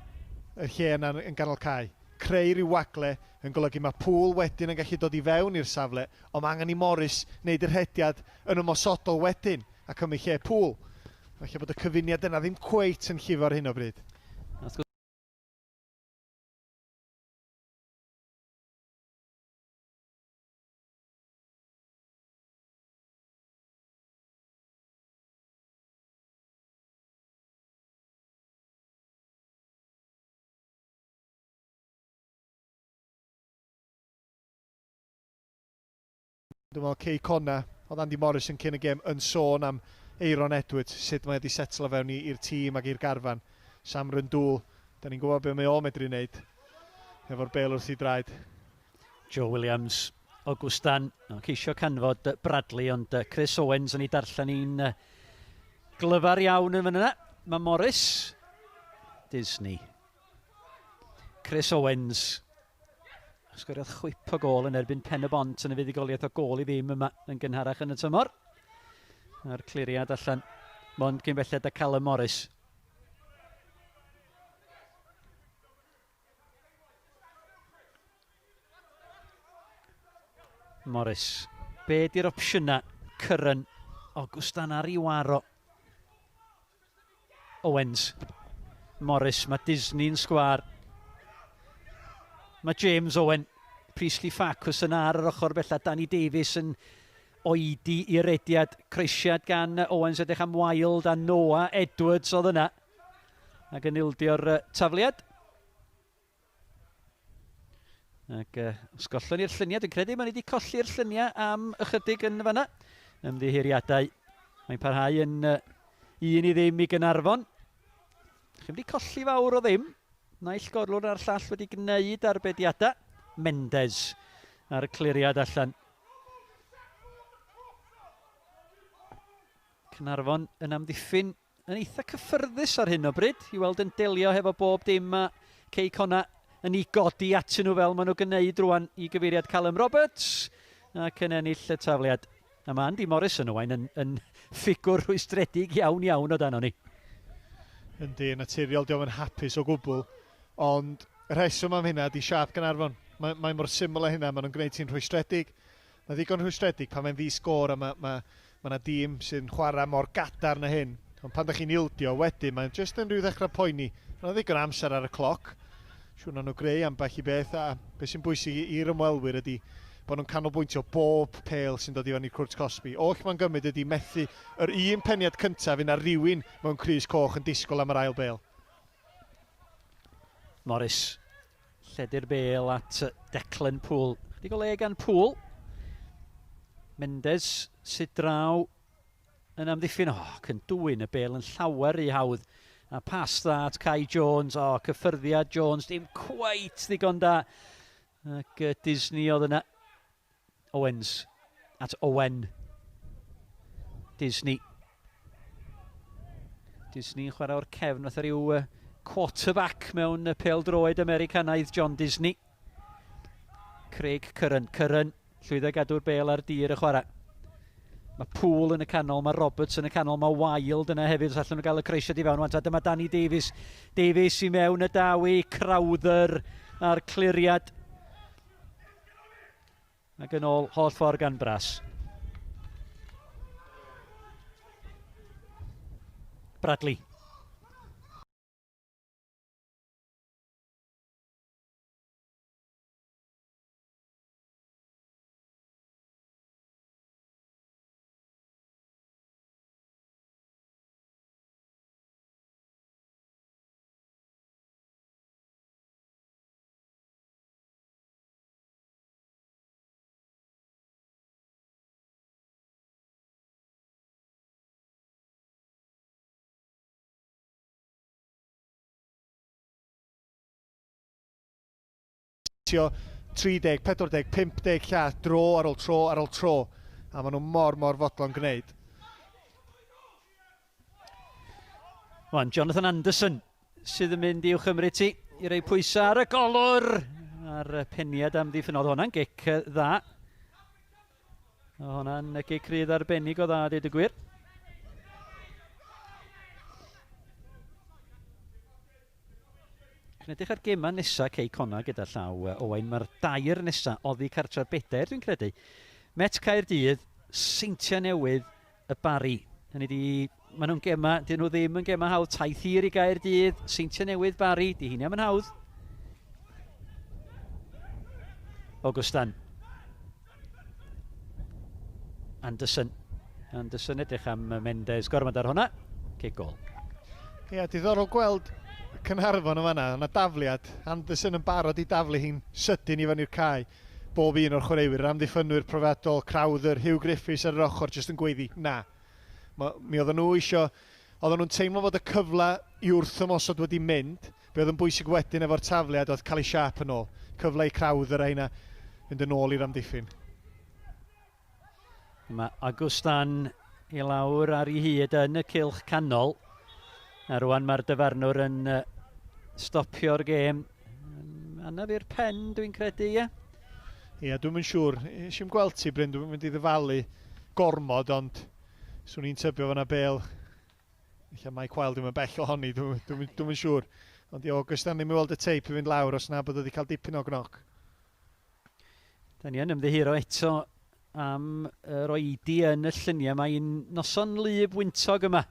y lle yna yn ganol cae. Creu rhyw wagle yn golygu mae Poole wedyn yn gallu dod i fewn i'r safle, ond mae angen i Morris wneud yr rhediad yn ymosodol wedyn a cymryd lle Poole. Falle bod y cyfuniad yna ddim cweit yn llifo ar hyn o bryd. Wrth Dwi'n meddwl Cei Connah, oedd Andy Morris yn cyn y gêm yn sôn am Aeron Edwards, sut mae wedi setlo fewn i'r tîm ac i'r garfan. Sam Rundle, da ni'n gwybod beth mae o medru wneud efo'r bêl wrth i draed. Joe Williams, Augustan, no, ceisio canfod Bradley, ond Chris Owens yn ei darllen hi'n glyfar iawn yn fan yna. Mae Morris, Disney. Chris Owens, sgoriodd chwip o gôl yn erbyn Pen y Bont yn y fuddugoliaeth o gôl i ddim yma yn gynharach yn y tymor. A'r cliriad allan, mond cyn belled â Callum Morris. Morris. Be di'r opsiynau? Curran. Augustan ar i waro. Owens. Morris. Mae Disney'n sgwar. Mae James Owen. Priestley Farquharson ar yr ochr bella. Danny Davies yn oedi i rediad. Croesiad gan Owens, edrych am Wild a Noah Edwards oedd yna. Ac yn ildio'r tafliad. Ac os gollon ni'r lluniau, dwi'n credu mae ni wedi colli'r lluniau am ychydig yn fanna. Ymddiheuriadau. Mae'n parhau yn 1-0 i Gaernarfon. Chi'n wedi colli fawr o ddim. Naill gorlwr a'r llall wedi gwneud arbediadau. Mendes ar y cliriad allan. Caernarfon yn amddiffyn yn eitha cyffyrddus ar hyn o bryd, i weld yn delio hefo bob dim mae Cei Connah yn ei godi atyn nhw fel maen nhw'n gwneud rwan i gyfeiriad Callum Roberts ac yn ennill y tafliad. A mae Andy Morris yn Owain yn ffigwr rhwystredig iawn iawn o dan ni. Yndi, yn naturiol, diolch yn hapus o gwbl, ond y rheswm am hynna di siâp Gaernarfon. Mae mor syml â hynna, maen nhw'n gwneud ti'n rhwystredig. Mae ddigon rhwystredig pan mae'n ddi-sgôr a mae yna dîm sy'n chwarae mor gadarn na hyn. Ond pan da chi'n ildio wedyn, mae'n jyst yn rhyw ddechrau poeni. Mae'n ddigon amser ar y cloc. Siŵr na nhw greu ambell i beth, a beth sy'n bwysig i'r ymwelwyr ydy bod nhw'n canolbwyntio bob pêl sy'n dod i fewn i'r cwrt cosbi. Oll mae'n gymryd ydy methu yr un peniad cyntaf un ar rywun mewn crys coch yn disgwyl am yr ail bêl. Morris, lledu'r bêl at Declan Poole. Chydig o le gan Poole. Mendes sydd draw yn amddiffyn. O, oh, ac yn dwyn y bêl yn llawer i hawdd. A pas dda at Kai Jones. O, oh, cyffyrddiad Jones, dim cweit ddigon da. Ac Disney oedd yna. Owens at Owen. Disney. Disney yn chwarae o'r cefn fatha rhyw quarterback mewn pêl-droed Americanaidd, John Disney. Craig Curran. Curran llwyddo gadw'r bêl ar dir y chwarae. Mae Poole yn y canol, mae Roberts yn y canol, mae Wild yna hefyd, os allan nhw gael y croesiad i fewn. Wan, dyma Danny Davies. Davies i mewn y dawi, Crowther a'r cliriad. Ac yn ôl holl ffordd gan Brass. Bradley. postio 30, 40, 50 llath dro ar ôl tro ar ôl tro. A maen nhw mor, mor fodlon gwneud. Wan, Jonathan Anderson sydd yn mynd i'w chymryd ti i roi pwysau ar y golwr a'r peniad amddiffynnol. Hwnna'n gic dda. Hwnna'n gic rydd arbennig o dda, dweud y gwir. Yn edrych ar gemau nesaf Cei Connah gyda llaw, Owain, mae'r dair nesaf oddi cartra'r bedair, dwi'n credu. Met Caerdydd, Seintiau Newydd, y Barri. Hynny di, maen nhw'n gemau, dyn nhw ddim yn gemau hawdd. Taith hir i Gaerdydd, Seintiau Newydd, Barri, di hynny am yn hawdd. Augustan. Anderson. Anderson edrych am Mendes. Gormod ar hwnna. Cic gol. Ie, yeah, diddorol gweld Caernarfon yn fanna. Yna dafliad. Anderson yn barod i daflu hi'n sydyn i fyny'r cae. Bob un o'r chwaraewyr, yr amddiffynwyr profiadol, Crowther, Hugh Griffiths ar yr ochr, jyst yn gweiddi, na. Mi oedden nhw isio, oedden nhw'n teimlo fod y cyfle i wrth ymosod wedi mynd. Be oedd yn bwysig wedyn efo'r tafliad oedd cael ei siap yn ôl. Cyfle i Crowther a hynna fynd yn ôl i'r amddiffyn. Mae Agustan i lawr ar ei hyd yn y cylch canol. A rwan mae'r dyfarnwr yn stopio'r gêm. Anaf i'r pen, dwi'n credu, ie? Ie, dwi'n yn siŵr. Nes i'm gweld ti, Bryn, dwi'n mynd i ddyfalu gormod, ond swn i'n tybio fan'na bel. Ella Mike Wilde ddim yn bell ohoni, dwi'n dwi, dwi, dwi siŵr. Ond i Augustan ddim i weld y teip i fynd lawr os na bod wedi cael dipyn o gnoc. Da ni yn ymddiheuro eto am yr oedi yn y lluniau. Mae'n noson wlyb wyntog yma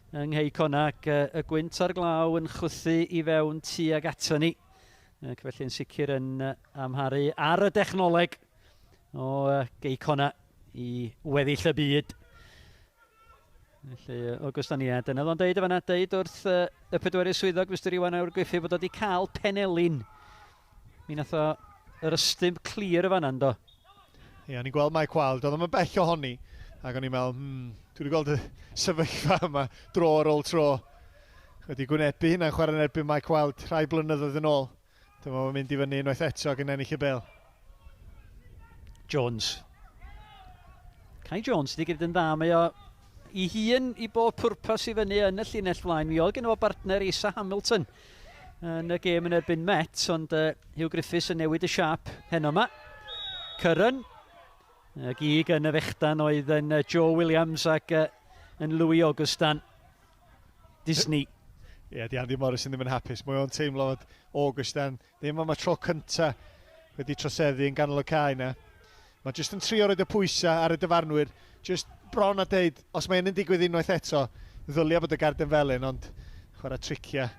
yng Nghei Connah ac y gwynt a'r glaw yn chwythu i fewn tuag ato ni. Ac felly yn sicr yn amharu ar y dechnoleg o Gei Connah i weddill y byd. Felly, Augustan, ie, dyna oedd o'n deud o fanna, deud wrth y pedwerydd swyddog, Mr Iwan Awr Griffith, bod o wedi cael penelin. Mi nath o yr ystym clir y fanna, yndo? Ie, o'n i'n gweld Mike Wilde, oedd o'n bell ohoni, ac o'n i'n meddwl, dwi wedi gweld y sefyllfa yma dro ar ôl tro. Wedi gwynebu hynna'n chwarae yn erbyn Mike Wilde rhai blynyddoedd yn ôl. Dyma fo'n mynd i fyny unwaith eto ac yn ennill y bel. Jones. Kai Jones wedi gwneud yn dda, mae o i hun i bob pwrpas i fyny yn y llinell flaen. Mi oedd gen fo bartner Isa Hamilton yn y gêm yn erbyn Met, ond Hugh Griffiths yn newid y siap heno yma. Curran, y gig yn y fechdan oedd yn Joe Williams ac yn Louis Augustan. Disney. Ie, yeah, di Andy Morrison ddim yn hapus. Mae o'n teimlo fod Augustan ddim am y tro cynta wedi troseddu yn ganol y cae na. Mae jyst yn trio roed y pwysau ar y dyfarnwyr. Jyst bron a deud, os mae hyn yn digwydd unwaith eto, ddylia bod y garden felyn, ond chwarae tricia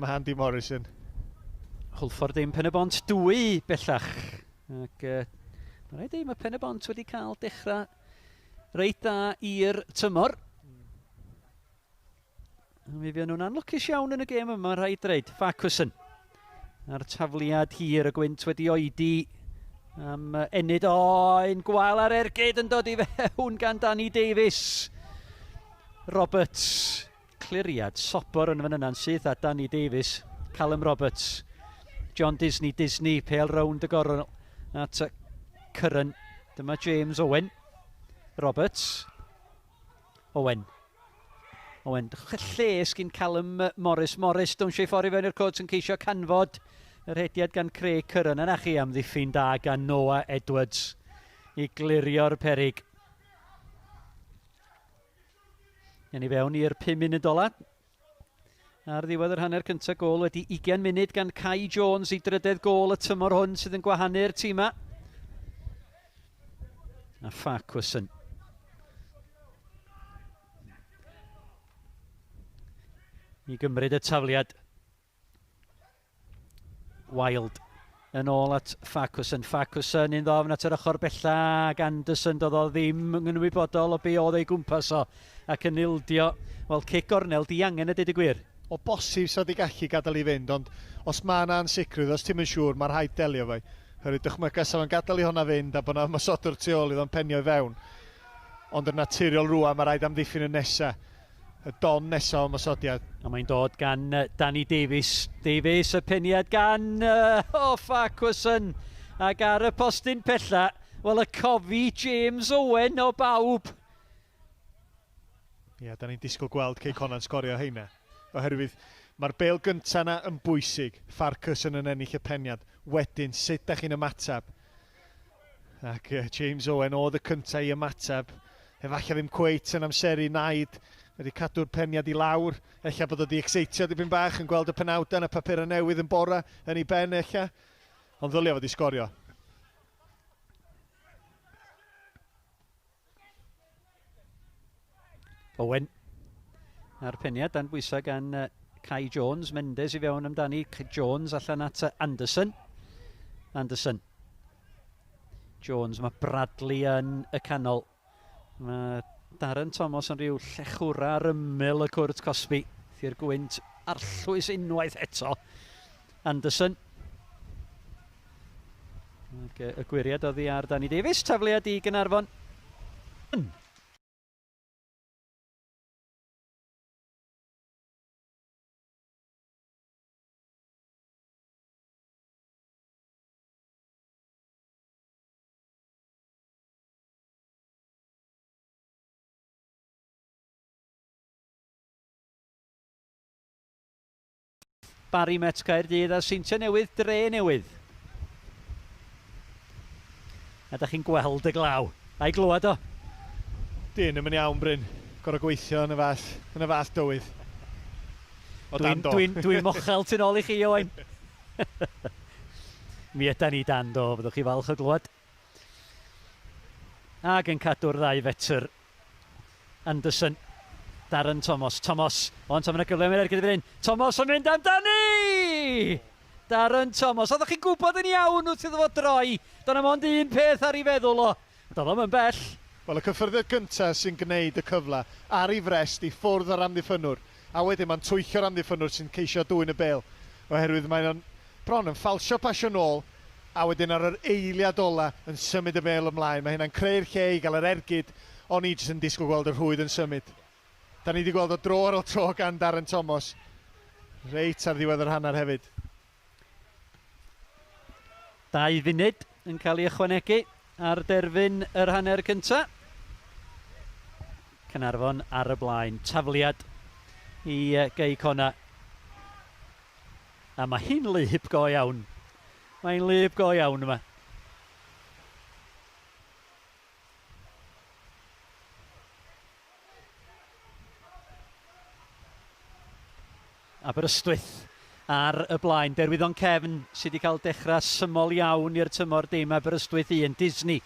mae Andy Morrison. Hwlffordd dim, Pen-y-bont 2 bellach. Ac mae'n rhaid dweud, mae Pen-y-bont wedi cael dechrau reit dda i'r tymor. Mi fuon nhw'n anlwcus iawn yn y gêm yma, rhaid dweud. Farquharson a'r tafliad hir, y gwynt wedi oedi am ennyd. O, un gwael ar ergyd yn dod i fewn gan Danny Davies. Roberts, cliriad sobor yn fan yna'n syth a Danny Davies. Callum Roberts, John Disney, Disney, pêl rownd y gornel at Curran. Dyma James Owen. Roberts. Owen. Owen, lle sgyn Callum Morris. Morris, dawnsio i ffordd i fewn i'r cwrt yn ceisio canfod yr hediad gan Craig Curran. Yna chi am ddiffyn da gan Noah Edwards i glirio'r perig. Yn i fewn i'r 5 munud ola. Ar ddiwedd yr hanner cyntaf, gôl wedi 20 munud gan Kai Jones i drydedd gôl y tymor hwn sydd yn gwahanu'r tîma. A Farquharson. I gymryd y tafliad. Wild yn ôl at Farquharson. Farquharson un ddofn at yr ochr bella ac Anderson doedd o ddim yn ymwybodol o be oedd ei gwmpas o ac yn ildio. Wel, cic gornel di angen y dweud y gwir. O bosib sa di gallu gadael i fynd, ond os mae yna ansicrwydd, os ti'n yn siŵr, mae rhaid delio fe. Herwydd dychmyga sa fo'n gadael i hwnna fynd a bod yna ymosodwr tu ôl iddo'n penio i fewn. Ond yn naturiol rwan, mae rhaid amddiffyn y nesaf. Y don nesaf o ymosodiad. A mae'n dod gan Danny Davies. Davies, y peniad gan oh, Farquharson. Ac ar y postyn pella, wel y cofi James Owen o bawb. Ie, yeah, da ni'n disgwyl gweld Cei Connah'n sgorio heina. Oherwydd mae'r bêl gyntaf yna yn bwysig. Farquharson yn ennill y peniad. Wedyn, sut da chi'n ymateb? Ac James Owen oedd y cyntaf i ymateb. Efallai ddim cweit yn amseru naid. Wedi cadw'r peniad i lawr. Ella bod o wedi exeitio dipyn bach yn gweld y penawdau yn y papurau newydd yn bora yn ei ben ella. Ond ddylia fod i sgorio. Owen. A'r peniad dan bwysau gan Kai Jones. Mendes i fewn amdani. Jones allan at Anderson. Anderson. Jones. Mae Bradley yn y canol. Mae Darren Thomas yn rhyw llechwra ar ymyl y cwrt cosbi. I'r gwynt arllwys unwaith eto. Anderson. Ac y gwyriad oddi ar Danny Davies. Tafliad i Gaernarfon. Barry Met Caerdydd a Seintiau Newydd, Dre Newydd. A da chi'n gweld y glaw. A'i glywed o? Dyn, ddim yn iawn, Bryn. Gorau gweithio yn y fath, yn y fath dywydd. O dan do. Dwi'n dwi mochel tu nôl i chi, Owain. Mi yda ni dan do, fyddwch chi falch o glywed. Ac yn cadw'r ddau fetr. Anderson. Darren Thomas. Thomas. Ond am yna gyfle mewn ergyd fan hyn. Thomas yn mynd amdani! Darren Thomas. Oeddech chi'n gwybod yn iawn wrth iddo fo droi. Dyna mond un peth ar ei feddwl o. Doedd o'm yn bell. Wel, y cyffyrddiad gyntaf sy'n gwneud y cyfle ar ei frest i ffwrdd o'r amddiffynnwr. A wedyn mae'n twyllio'r amddiffynnwr sy'n ceisio dwyn y bêl. Oherwydd mae'n bron yn ffalsio pasio nôl, a wedyn ar yr eiliad ola yn symud y bêl ymlaen. Mae hynna'n creu'r lle i gael yr ergyd, o'n i jyst yn disgwyl gweld y rhwyd yn symud. Da ni wedi gweld o dro ar ôl tro gan Darren Thomas. Reit ar ddiwedd yr hanner hefyd. 2 funud yn cael ei ychwanegu ar derfyn yr hanner cyntaf. Caernarfon ar y blaen. Tafliad i Gei Connah. A mae hi'n wlyb go iawn. Mae'n wlyb go iawn yma. Aberystwyth ar y blaen. Derwyddon Cefn sydd wedi cael dechrau syml iawn i'r tymor, dim Aberystwyth 1. Disney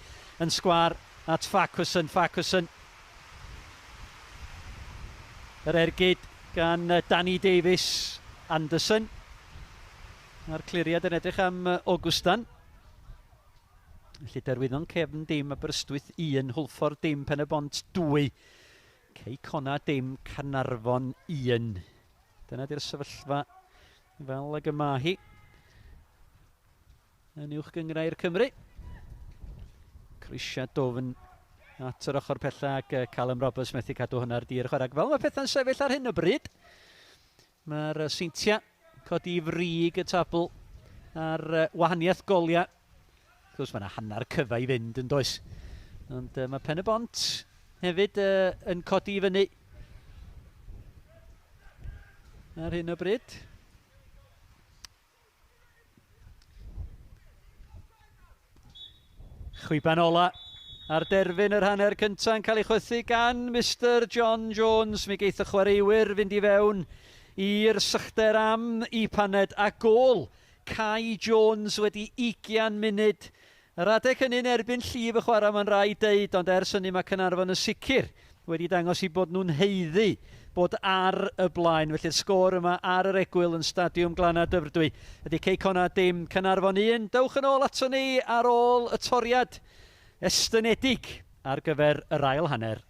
yn sgwar at Farquharson. Farquharson. Yr ergyd gan Danny Davies. Anderson. Mae'r cliriad yn edrych am Augustan. Felly Derwyddon Cefn dim, Aberystwyth 1, Hwlffordd dim, Pen-y-bont 2. Cei Connah dim, Caernarfon 1. Dyna di'r sefyllfa fel ag y ma hi yn Uwch Gynghrair Cymru. Crisiad dwfn at yr ochr pella ac Callum Roberts methu cadw hwnna'r dir chwarae. Fel mae pethau'n sefyll ar hyn o bryd, mae'r Seintiau codi frig y tabl ar wahaniaeth goliau. Wrth gwrs mae yna hanner cyfa i fynd yn does. Ond mae Pen-y-bont hefyd yn codi i fyny ar hyn o bryd. Chwiban ola ar derfyn yr hanner cyntaf yn cael ei chwythu gan Mr John Jones. Mi geith y chwaraewyr fynd i fewn i'r sychder am i paned a gôl Kai Jones wedi 20 munud. Yr adeg hynny'n erbyn llif y chwarae mae'n rhaid deud, ond ers hynny mae Caernarfon yn sicr wedi dangos i bod nhw'n haeddu bod ar y blaen. Felly'r sgôr yma ar yr egwyl yn Stadiwm Glannau Dyfrdwy ydy Cei Connah dim, Caernarfon 1. Dewch yn ôl ato ni ar ôl y toriad estynedig ar gyfer yr ail hanner.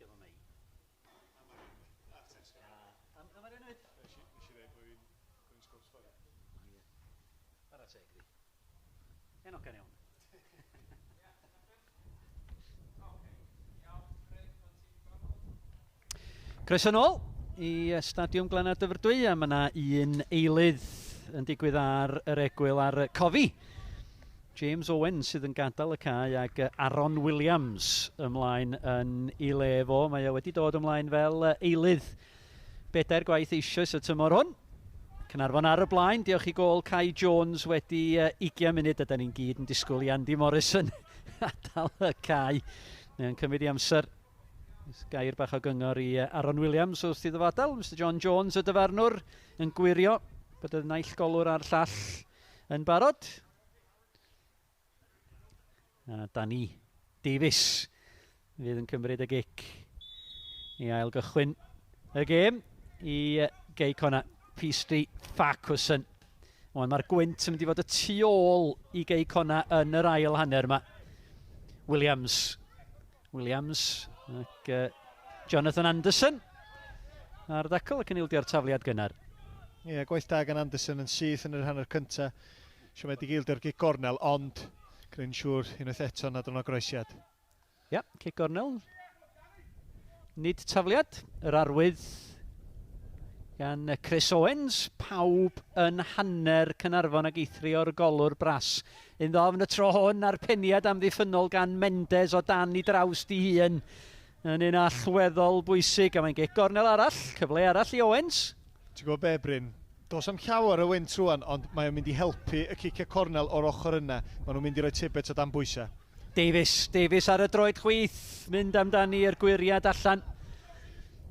Licio fo mei. A Marian hefyd? Nes i ddeud bod fi'n sgwrs fory. O ie. Chwarae teg iddi. Hen hogan iawn. Croeso nôl i Stadiwm Glannau Dyfrdwy a mae yna un eilydd yn digwydd ar yr egwyl ar Cofi. James Owen sydd yn gadael y cae ag Aaron Williams ymlaen yn ei le fo. Mae o wedi dod ymlaen fel eilydd bedair gwaith eisoes y tymor hwn. Caernarfon ar y blaen, diolch i gôl Kai Jones wedi 20 munud. Ydy ni'n gyd yn disgwyl i Andy Morrison adael y cae. Mae'n cymryd i amser. Gair bach o gyngor i Aaron Williams wrth iddo fo adael. Mr John Jones y dyfarnwr yn gwirio bod y naill golwr a'r llall yn barod. A Danny Davies fydd yn cymryd y gic i ail gychwyn y gêm i Gei Connah Priestley Farquharson. Ond mae'r gwynt yn mynd i fod y tu ôl i Gei Connah yn yr ail hanner yma. Williams. Williams ac Jonathan Anderson ar ddacl ac yn ildio'r tafliad gynnar. Ie, yeah, gwaith da gan Anderson yn syth yn yr hanner cyntaf. Siomedig ildio'r gic gornel, ond gwneud yn siŵr unwaith eto nad o'n groesiad. Ie, yeah, cic gornel. Nid tafliad, yr arwydd gan Chris Owens. Pawb yn hanner Caernarfon ag eithrio'r golwr bras. Un ddofn y tro hwn a'r peniad amddiffynnol gan Mendes o dan i draws di hun yn un allweddol bwysig. A mae'n gic gornel arall, cyfle arall i Owens. Ti'n gwybod be, Bryn? Does am llawer o wynt rwan, ond mae o'n mynd i helpu y ciciau cornel o'r ochr yna. Maen nhw'n mynd i roi Tibbet o dan bwysau. Davies, Davies ar y droed chwith, mynd amdani i'r gwyriad allan.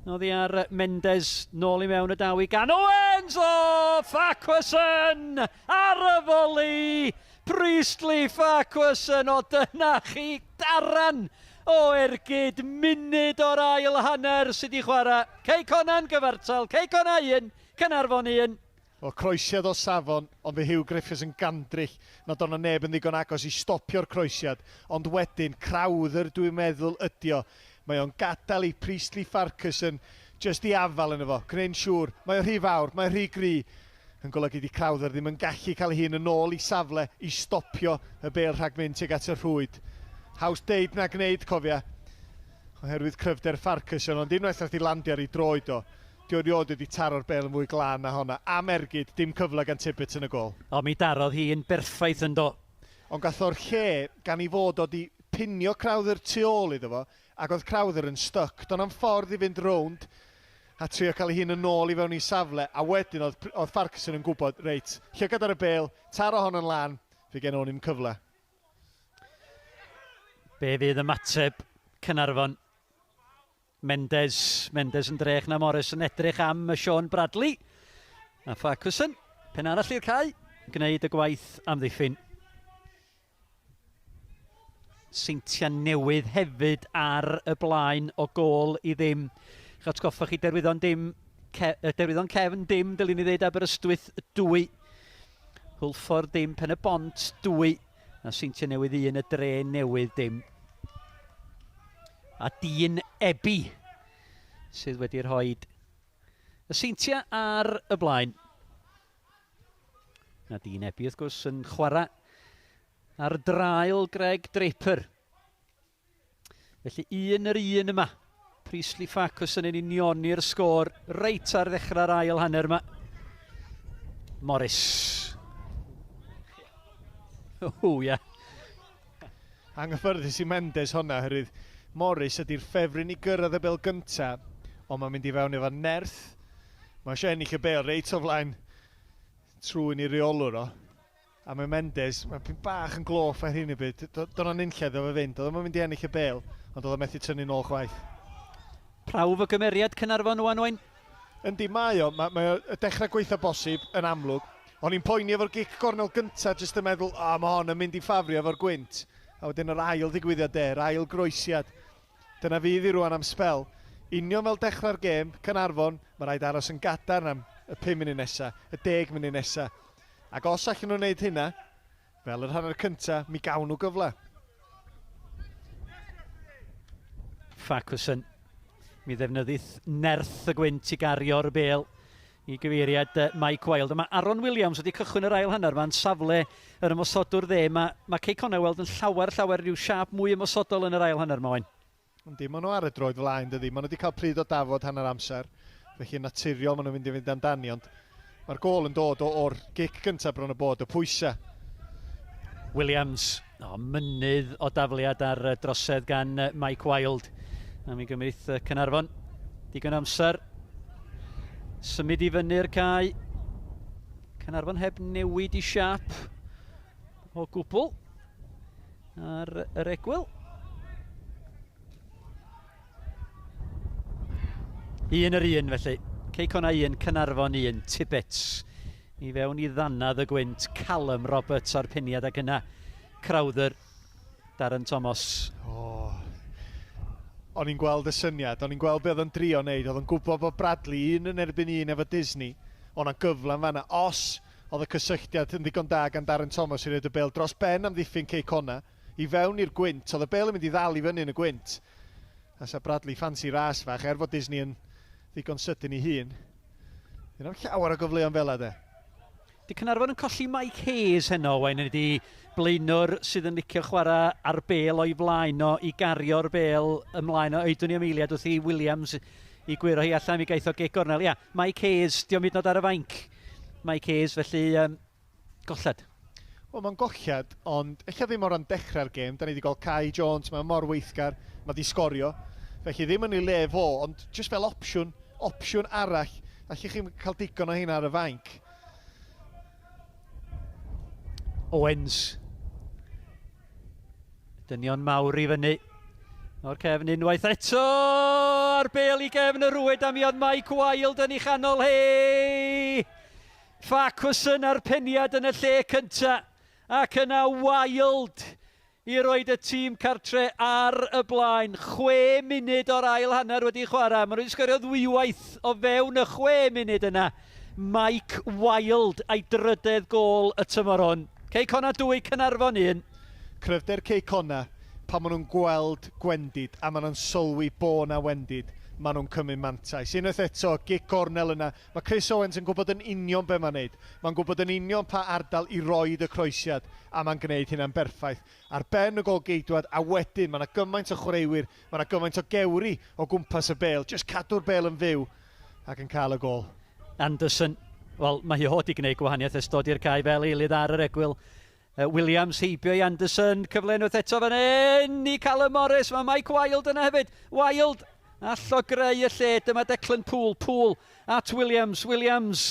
Oddi ar Mendes, nôl i mewn y daw i gan Owens! O, Farquharson! Ar y foli! Priestley Farquharson, o dyna chi daran o ergyd munud o'r ail hanner sydd wedi chwarae. Cei Connah'n gyfartal, Cei Connah 1, Caernarfon 1. Wel, croesiad o safon, ond fe Huw Griffiths yn gandryll nad o'na neb yn ddigon agos i stopio'r croesiad, ond wedyn, Crowther dwi'n meddwl ydi o. Mae o'n gadael i Priestley Farquharson jyst i afael yno fo, gwneud siŵr, mae o rhy fawr, mae o rhy gry, yn golygu di Crowther ddim yn gallu cael ei hun yn ôl i safle i stopio y bêl rhag mynd tuag at y rhwyd. Haws deud na gwneud, cofia, oherwydd cryfder Farquharson, ond unwaith nath i landio ar ei droed o, Dio erioed wedi taro'r bêl yn fwy glân na honna. Am ergyd, dim cyfle gan Tibbetts yn y gôl. O, mi darodd hi yn berffaith yn do. Ond gath o'r lle gan i fod o di pinio Crowther tu ôl iddo fo, ac oedd Crowther yn stuck. Do'n am ffordd i fynd rownd a trio cael ei hun yn ôl i fewn i safle, a wedyn oedd, oedd Farquharson yn gwybod, reit, llygad ar y bêl, taro hon yn lan, fe gen o'n i'm cyfle. Be fydd ymateb Caernarfon? Mendes, Mendes yn drech na Morris yn edrych am y Sean Bradley. A Farquharson, pen arall i'r cae, gwneud y gwaith amddiffyn. Seintiau Newydd hefyd ar y blaen o gôl i ddim. Eich atgoffa chi derwyddon dim, ce, derwyddon cefn dim, dylwn i ddeud Aberystwyth 2. Hwlffordd dim, Pen y Bont 2. A Seintiau Newydd 1, y Dre Newydd dim. A dyn Ebi sydd wedi rhoi y Seintiau ar y blaen. A dyn Ebi wrth gwrs yn chwarae ar draul Greg Draper. Felly un yr un yma. Priestley Farquharson yn unioni'r sgôr reit ar ddechrau'r ail hanner yma. Morris. O, ia. Anghyffyrddus i Mendes honna, oherwydd Morris ydy'r ffefryn i gyrraedd y bêl gynta, ond mae'n mynd i fewn efo nerth. Mae eisiau ennill y bêl reit o flaen trwyn i reolwr o. A mae Mendes, mae'n pyn bach yn gloff ar hyn o bryd. Do'n o'n unlle iddo fe fynd. Oedd o'n mynd i ennill y bêl, ond oedd o'n methu tynnu nôl chwaith. Prawf o gymeriad Caernarfon wan, Owain? Yndi, mae o. Mae, mae o y dechrau gweitha bosib, yn amlwg. O'n i'n poeni efo'r gic gornel gyntaf, jyst yn meddwl, o, mae hon yn mynd i ffafrio efo'r gwynt. A wedyn yr ail ddigwyddiad de, yr ail groesiad. Dyna fydd i rwan am sbel. Union fel dechrau'r gêm, Caernarfon, mae rhaid aros yn gadarn am y 5 munud nesaf, y 10 munud nesaf. Ac os allan nhw wneud hynna, fel yr hanner cynta, mi gawn nhw gyfle. Farquharson. Mi ddefnyddith nerth y gwynt i gario'r bêl i gyfeiriad Mike Wilde. Mae Aaron Williams wedi cychwyn yr ail hanner. Mae'n safle yr ymosodwr dde. Mae, mae Cei Connah weld yn llawer, llawer rhyw siâp mwy ymosodol yn yr ail hanner, Owain. Yndi, maen nhw ar y droed flaen, dydy. Maen nhw wedi cael pryd o dafod hanner amser, felly yn naturiol maen nhw'n mynd i fynd amdani, ond mae'r gôl yn dod o'r gic gyntaf bron o bod, y pwysau. Williams, o, mynydd o dafliad ar drosedd gan Mike Wilde. A mi gymrith Caernarfon digon amser symud i fyny'r cae. Caernarfon heb newid i siap o gwbl ar yr egwyl. Un yr un felly. Cei Connah 1, Caernarfon 1, Tibbets i fewn i ddannedd y gwynt. Callum Roberts o'r peniad ac yna Crowther, Darren Thomas. Oh. O'n i'n gweld y syniad, o'n i'n gweld be oedd o'n drio wneud, oedd o'n gwybod bod Bradley un yn erbyn un efo Disney, o'na gyfle yn fanna. Os oedd y cysylltiad yn ddigon da gan Darren Thomas i roed y bêl dros ben amddiffyn Cei Connah, i fewn i'r gwynt, oedd y bêl yn mynd i ddal i fyny yn y gwynt. A sa Bradley ffansi ras fach, er fod Disney yn ddigon sydyn i hun. Ddim am llawer o gyfleon fel de. Di Caernarfon yn colli Mike Hayes heno, Owain, ydy blaenwr sydd yn licio chwarae ar bêl o'i flaen o i gario'r bêl ymlaen o. Oedwn i am eiliad wrth i Williams i gwyro hi allan, mi gaeth o gic gornel. Ia, Mike Hayes, dio'm hyd yn oed ar y fainc. Mike Hayes, felly um, golled. Wel, mae'n golled, ond ella ddim o ran dechrau'r gêm. Da ni wedi gweld Kai Jones, mae'n mor weithgar, mae di sgorio. Felly ddim yn ei le fo, ond jyst fel opsiwn, opsiwn arall. Allwch chi'n cael digon o hynna ar y fainc. Owens. Dynion mawr i fyny. O'r cefn unwaith eto! A'r bêl i gefn y rwyd a mi oedd Mike Wilde yn ei chanol. Hei! Farquharson a'r peniad yn y lle cynta. Ac yna Wilde i roed y tîm cartre ar y blaen. 6 munud o'r ail hanner wedi chwarae. Maen nhw wedi sgorio ddwywaith o fewn y 6 munud yna. Mike Wilde a'i drydedd gôl y tymor hwn. Cei Connah 2, Caernarfon 1. Cryfder Cei Connah, pan maen nhw'n gweld gwendid a maen nhw'n sylwi bo' 'na wendid, maen nhw'n cymryd mantais. Unwaith eto, gic gornel yna, mae Chris Owens yn gwybod yn union be mae'n neud. Mae'n gwybod yn union pa ardal i roid y croesiad a mae'n gwneud hynna'n berffaith. Ar ben y gôl-geidwad a wedyn mae 'na gymaint o chwaraewyr, mae 'na gymaint o gewri o gwmpas y bêl, jyst cadw'r bêl yn fyw ac yn cael y gôl. Anderson, wel mae o 'di gwneud gwahaniaeth ers dod i'r cae fel eilydd ar yr egwyl. Williams heibio i Anderson, cyfle unwaith eto fan hyn i Callum Morris, mae Mike Wilde yna hefyd. Wilde all o greu y lle, dyma Declan Poole, Poole at Williams, Williams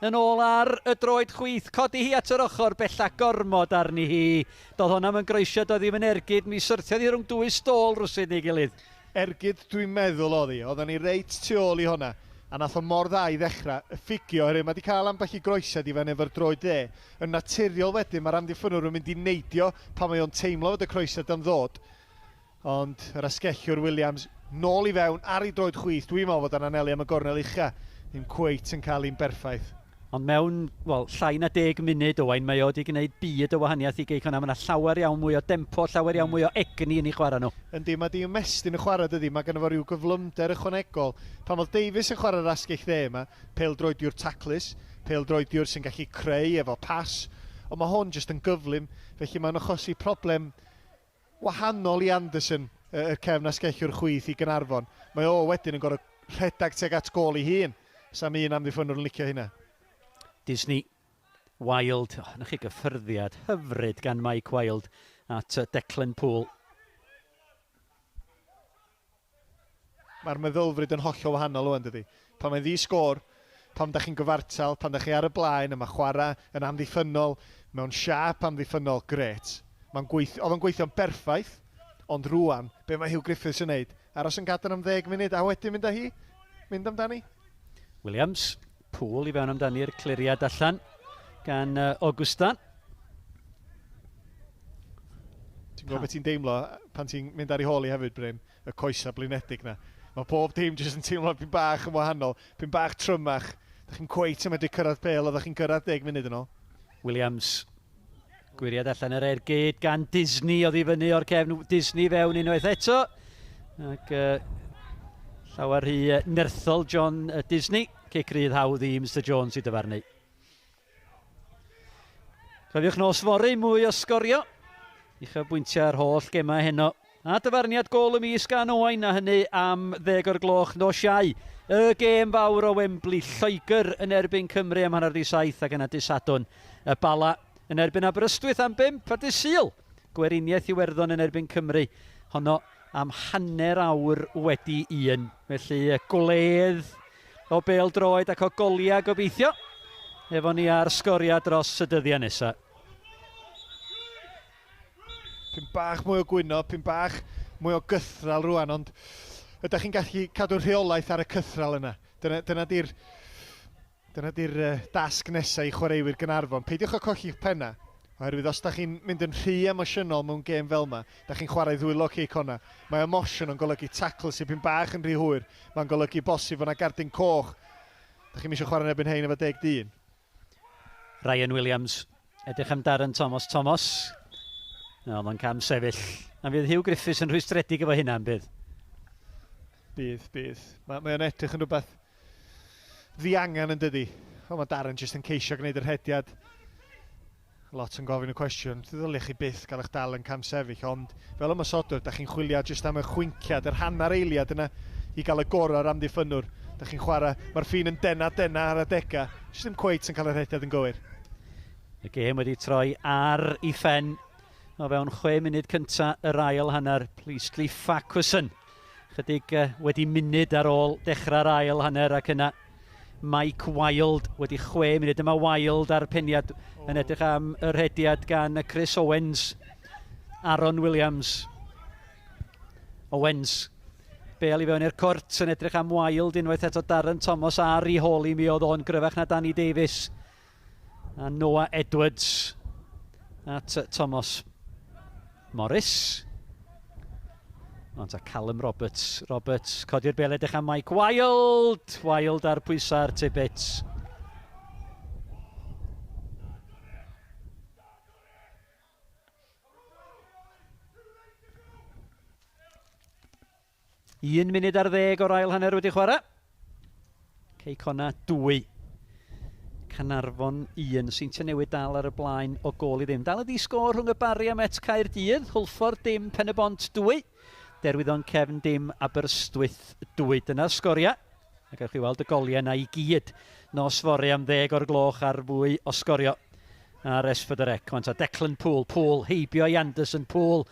yn ôl ar y droed chwith, codi hi at yr ochr, bella gormod arni hi. Doedd honna'm yn groesiad, doedd ddim yn ergyd, mi syrthiodd hi rhwng dwy stôl rywsut neu gilydd. Ergyd dwi'n meddwl oedd hi. Oedden ni reit tu ôl i honna. A nath o mor dda i ddechrau y ffugio oherwydd mae 'di cael ambell i groesiad i fewn efo'r droed dde. Yn naturiol wedyn mae'r amddiffynnwr yn mynd i neidio pan mae o'n teimlo fod y croesiad am ddod. Ond yr asgellwr Williams nôl i fewn ar ei droed chwith. Dwi'n meddwl fod o'n anelu am y gornel ucha. Ddim cweit yn cael un berffaith. Ond mewn, wel, llai na deg munud, Owain, mae o wedi gwneud byd o wahaniaeth i Gei Connah. Mae yna llawer iawn mwy o dempo, llawer iawn mwy o egni yn eu chwarae nhw. Yndi, mae 'di ymestyn y chwarae, dydi? Mae gynno fo ryw gyflymder ychwanegol. Pan oedd Davies yn chwarae'r asgell dde yma, pêl-droediwr taclus, pêl-droediwr sy'n gallu creu efo pas, ond mae hwn jyst yn gyflym, felly mae'n achosi problem wahanol i Anderson, y cefn asgellwr chwith i Gaernarfon. Mae o wedyn yn gorfod rhedeg tuag at gôl ei hun. Sa'm un amddiffynnwr yn licio hynna. Disney Wilde. Oh, 'na chi gyffyrddiad hyfryd gan Mike Wilde at Declan Poole. Mae'r meddylfryd yn hollol wahanol ŵan, dydy? Pan mae'n ddi-sgôr, pan da chi'n gyfartal, pan da chi ar y blaen a mae chwarae yn amddiffynnol, mewn siâp amddiffynnol, grêt. Mae'n gweith- oedd o'n gweithio'n berffaith, ond rŵan, be mae Huw Griffiths yn neud? Aros yn gadarn am ddeg munud a wedyn mynd â hi? Mynd amdani? Williams, Poole i fewn amdani'r cliriad allan gan Augustin. Ti'n gwybod beth ti'n deimlo pan ti'n mynd ar ei hôl i hefyd, Bryn? Y coesau blinedig na. Mae pob dim jyst yn teimlo pyn bach yn wahanol, pyn bach trymach. Da chi'n cweit yn medru cyrraedd bêl oeddech chi'n gyrraedd deg munud yn ôl. Williams. Gwyriad allan yr ergyd gan Disney oddi fyny o'r cefn. Disney fewn unwaith eto. Ac Llawer rhy nerthol John Disney. Cic rydd hawdd i Mr Jones i dyfarnu. Cofiwch nos fory mwy o sgorio. Uchafbwyntiau ar holl gemau heno. A dyfarniad gôl y mis gan Owain a hynny am ddeg o'r gloch nos Iau. Y gêm fawr o Wembley, Lloegr yn erbyn Cymru am hanner di saith ac yna dydd Sadwrn. Y Bala yn erbyn Aberystwyth am bump a dydd Sul. Gweriniaeth Iwerddon yn erbyn Cymru honno am hanner awr wedi un. Felly gwledd o bêl-droed ac o goliau gobeithio efo ni ar sgoriau dros y dyddiau nesaf. Pyn bach mwy o gwyno, pyn bach mwy o gythral rwan, ond ydych chi'n gallu cadw rheolaeth ar y cythral yna? Dyna, dyna di'r dyna di'r dasg nesaf i chwaraewyr Gaernarfon. Peidiwch â colli'ch penna, oherwydd os da chi'n mynd yn rhy emosiynol mewn gêm fel yma, da chi'n chwarae ddwylo Cei Connah. Mae emosiwn yn golygu tacl sy'n pyn bach yn rhy hwyr. Mae'n golygu bosib fod yna gardyn coch. Da chi'n eisiau chwarae yn erbyn hein efo 10 dyn. Ryan Williams, edrych am Darren Thomas. Thomas, no, mae'n cam sefyll. A fydd Hugh Griffiths yn rhwystredig efo hynna, yn bydd? Bydd, bydd. Mae, mae o'n edrych yn rhywbeth ddiangen yn dydi. O, mae Darren jyst yn ceisio gwneud yr rhediad. Lot yn gofyn y cwestiwn, ddylech chi byth gael eich dal yn cam sefyll, ond fel ymosodwr, da chi'n chwilio jyst am y chwinciad, yr hanner eiliad yna i gael y gorau o'r amddiffynnwr. Da chi'n chwarae, mae'r ffin yn dena dena ar adega, jyst ddim cweit yn cael y rhediad yn gywir. Y gêm wedi troi ar ei phen o fewn 6 munud cynta yr ail hanner. Priestley Farquharson chydig wedi munud ar ôl dechrau'r ail hanner ac yna Mike Wild wedi 6 munud. Yma Wild ar peniad yn edrych am y rhediad gan Chris Owens. Aaron Williams. Owens. Bel i fewn i'r cwrt yn edrych am Wild unwaith eto. Darren Thomas ar ei hôl i mi oedd o'n gryfach na Danny Davies. A Noah Edwards at Thomas Morris. Ond a Callum Roberts. Roberts codi'r bel edrych am Mike Wild. Wild ar pwysau'r Tibbets. 1 munud ar ddeg o'r ail hanner wedi chwarae. Cei Connah 2. Caernarfon 1. Seintiau Newydd dal ar y blaen o gôl i ddim. Dal ydi sgôr rhwng y Barri a Met Caerdydd. Hwlffordd dim, Pen y Bont 2. Derwyddon Cefn dim, Aberystwyth 2. Dyna'r sgoriau. A gewch chi weld y goliau yna i gyd nos fory am 10 o'r gloch ar fwy o sgorio ar S4C. Wan ta Declan Poole, Poole heibio i Anderson, Poole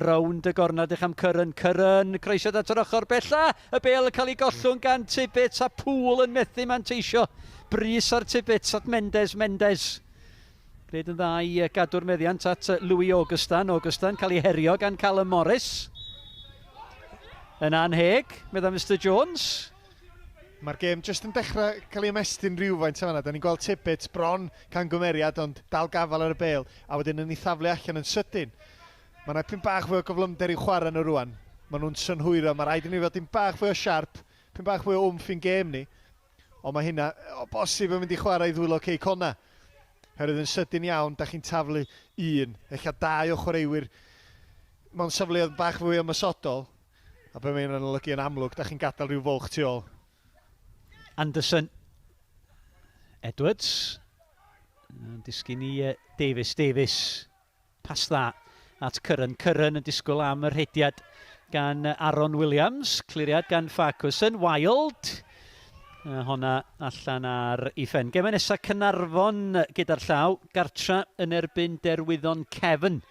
rownd y gornel edrych am Curran, Curran, croesiad at yr ochr bella, y bel yn cael ei gollwng gan Tibbets a Poole yn methu manteisio. Brys ar Tibbets at Mendes, Mendes. Gwneud yn dda i gadw'r meddiant at Louis Augustin. Augustin cael ei herio gan Callum Morris. Yn anheg, medda Mr Jones. Mae'r gêm jyst yn dechrau cael ei ymestyn rhywfaint yma. Da ni'n gweld Tibbets bron camgymeriad, ond dal gafel ar y bel, a wedyn yn ei thaflu allan yn sydyn. Mae yna pyn bach fwy o gyflymder i'w chwarae nhw rwan. Maen nhw'n synhwyro, mae rhaid i ni fod dim bach fwy o siarp, pyn bach fwy o wmff i'n gêm ni. Ond mae hynna o bosib yn mynd i chwarae i ddwylo Cei Connah. Herwydd yn sydyn iawn, da chi'n taflu un, ella dau o chwaraewyr mewn safleoedd bach fwy ymosodol. A be mae'n olygu yn amlwg, da chi'n gadael rhyw fwlch tu ôl. Anderson. Edwards. Yn disgyn i Davies. Davies. Pas dda at Curran. Curran yn disgwyl am y rhediad gan Aaron Williams. Cliriad gan Farquharson. Wild. Honna allan ar ei phen. Gemau nesaf Caernarfon gyda'r llaw. Gartra yn erbyn Derwyddon Cefn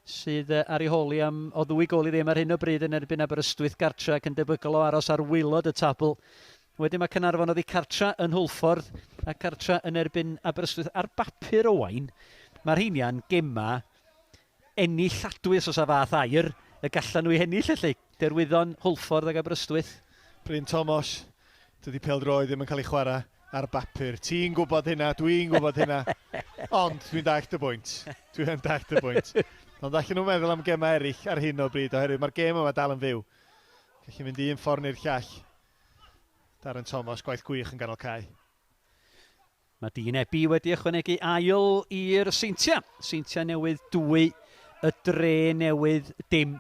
sydd ar ei holi am o 2 gôl i ddim ar hyn o bryd yn erbyn Aberystwyth gartra ac yn debygol o aros ar waelod y tabl. Wedyn mae Caernarfon oddi cartra yn Hwlffordd a cartra yn erbyn Aberystwyth ar bapur o wain. Mae'r rheinia'n gema enilladwy os oes a fath air y gallan nhw i hennill felly. Derwyddon, Hwlffordd ac Aberystwyth. Bryn Thomas, dydy pêl-droed ddim yn cael ei chwarae ar bapur. Ti'n gwybod hynna, dwi'n gwybod hynna. Ond dwi'n dallt y bwynt. Dwi'n dallt y bwynt. Ond allan nhw'n meddwl am gemau eraill ar hyn o bryd, oherwydd mae'r gêm yma dal yn fyw. Gallu mynd un ffordd neu'r llall. Darren Thomas, gwaith gwych yn ganol cae. Mae Dean Ebi wedi ychwanegu ail i'r Seintiau. Seintiau Newydd 2, y Dre Newydd dim.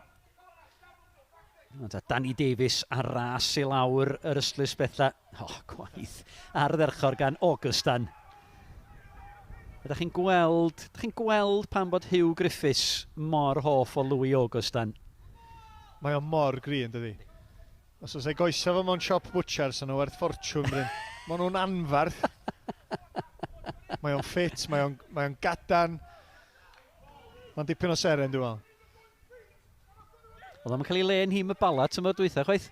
Ond a Danny Davies ar ras i lawr yr ystlys bella. O, oh, gwaith ardderchog gan Augustan. Ydych chi'n gweld, ydych chi'n gweld pam bod Hugh Griffiths mor hoff o Louis Augustan? Mae o mor gry, yn dydi? Os oes ei goesau fo mewn siop butcher, so nhw werth ffortiwn, Bryn. Maen nhw'n anfarth. Mae o'n ffit, mae o'n mae o'n gadarn. Mae'n dipyn o seren, dwi'n meddwl. Oedd o'n cael ei le yn nhîm y Bala tymor dwytha, chwaith?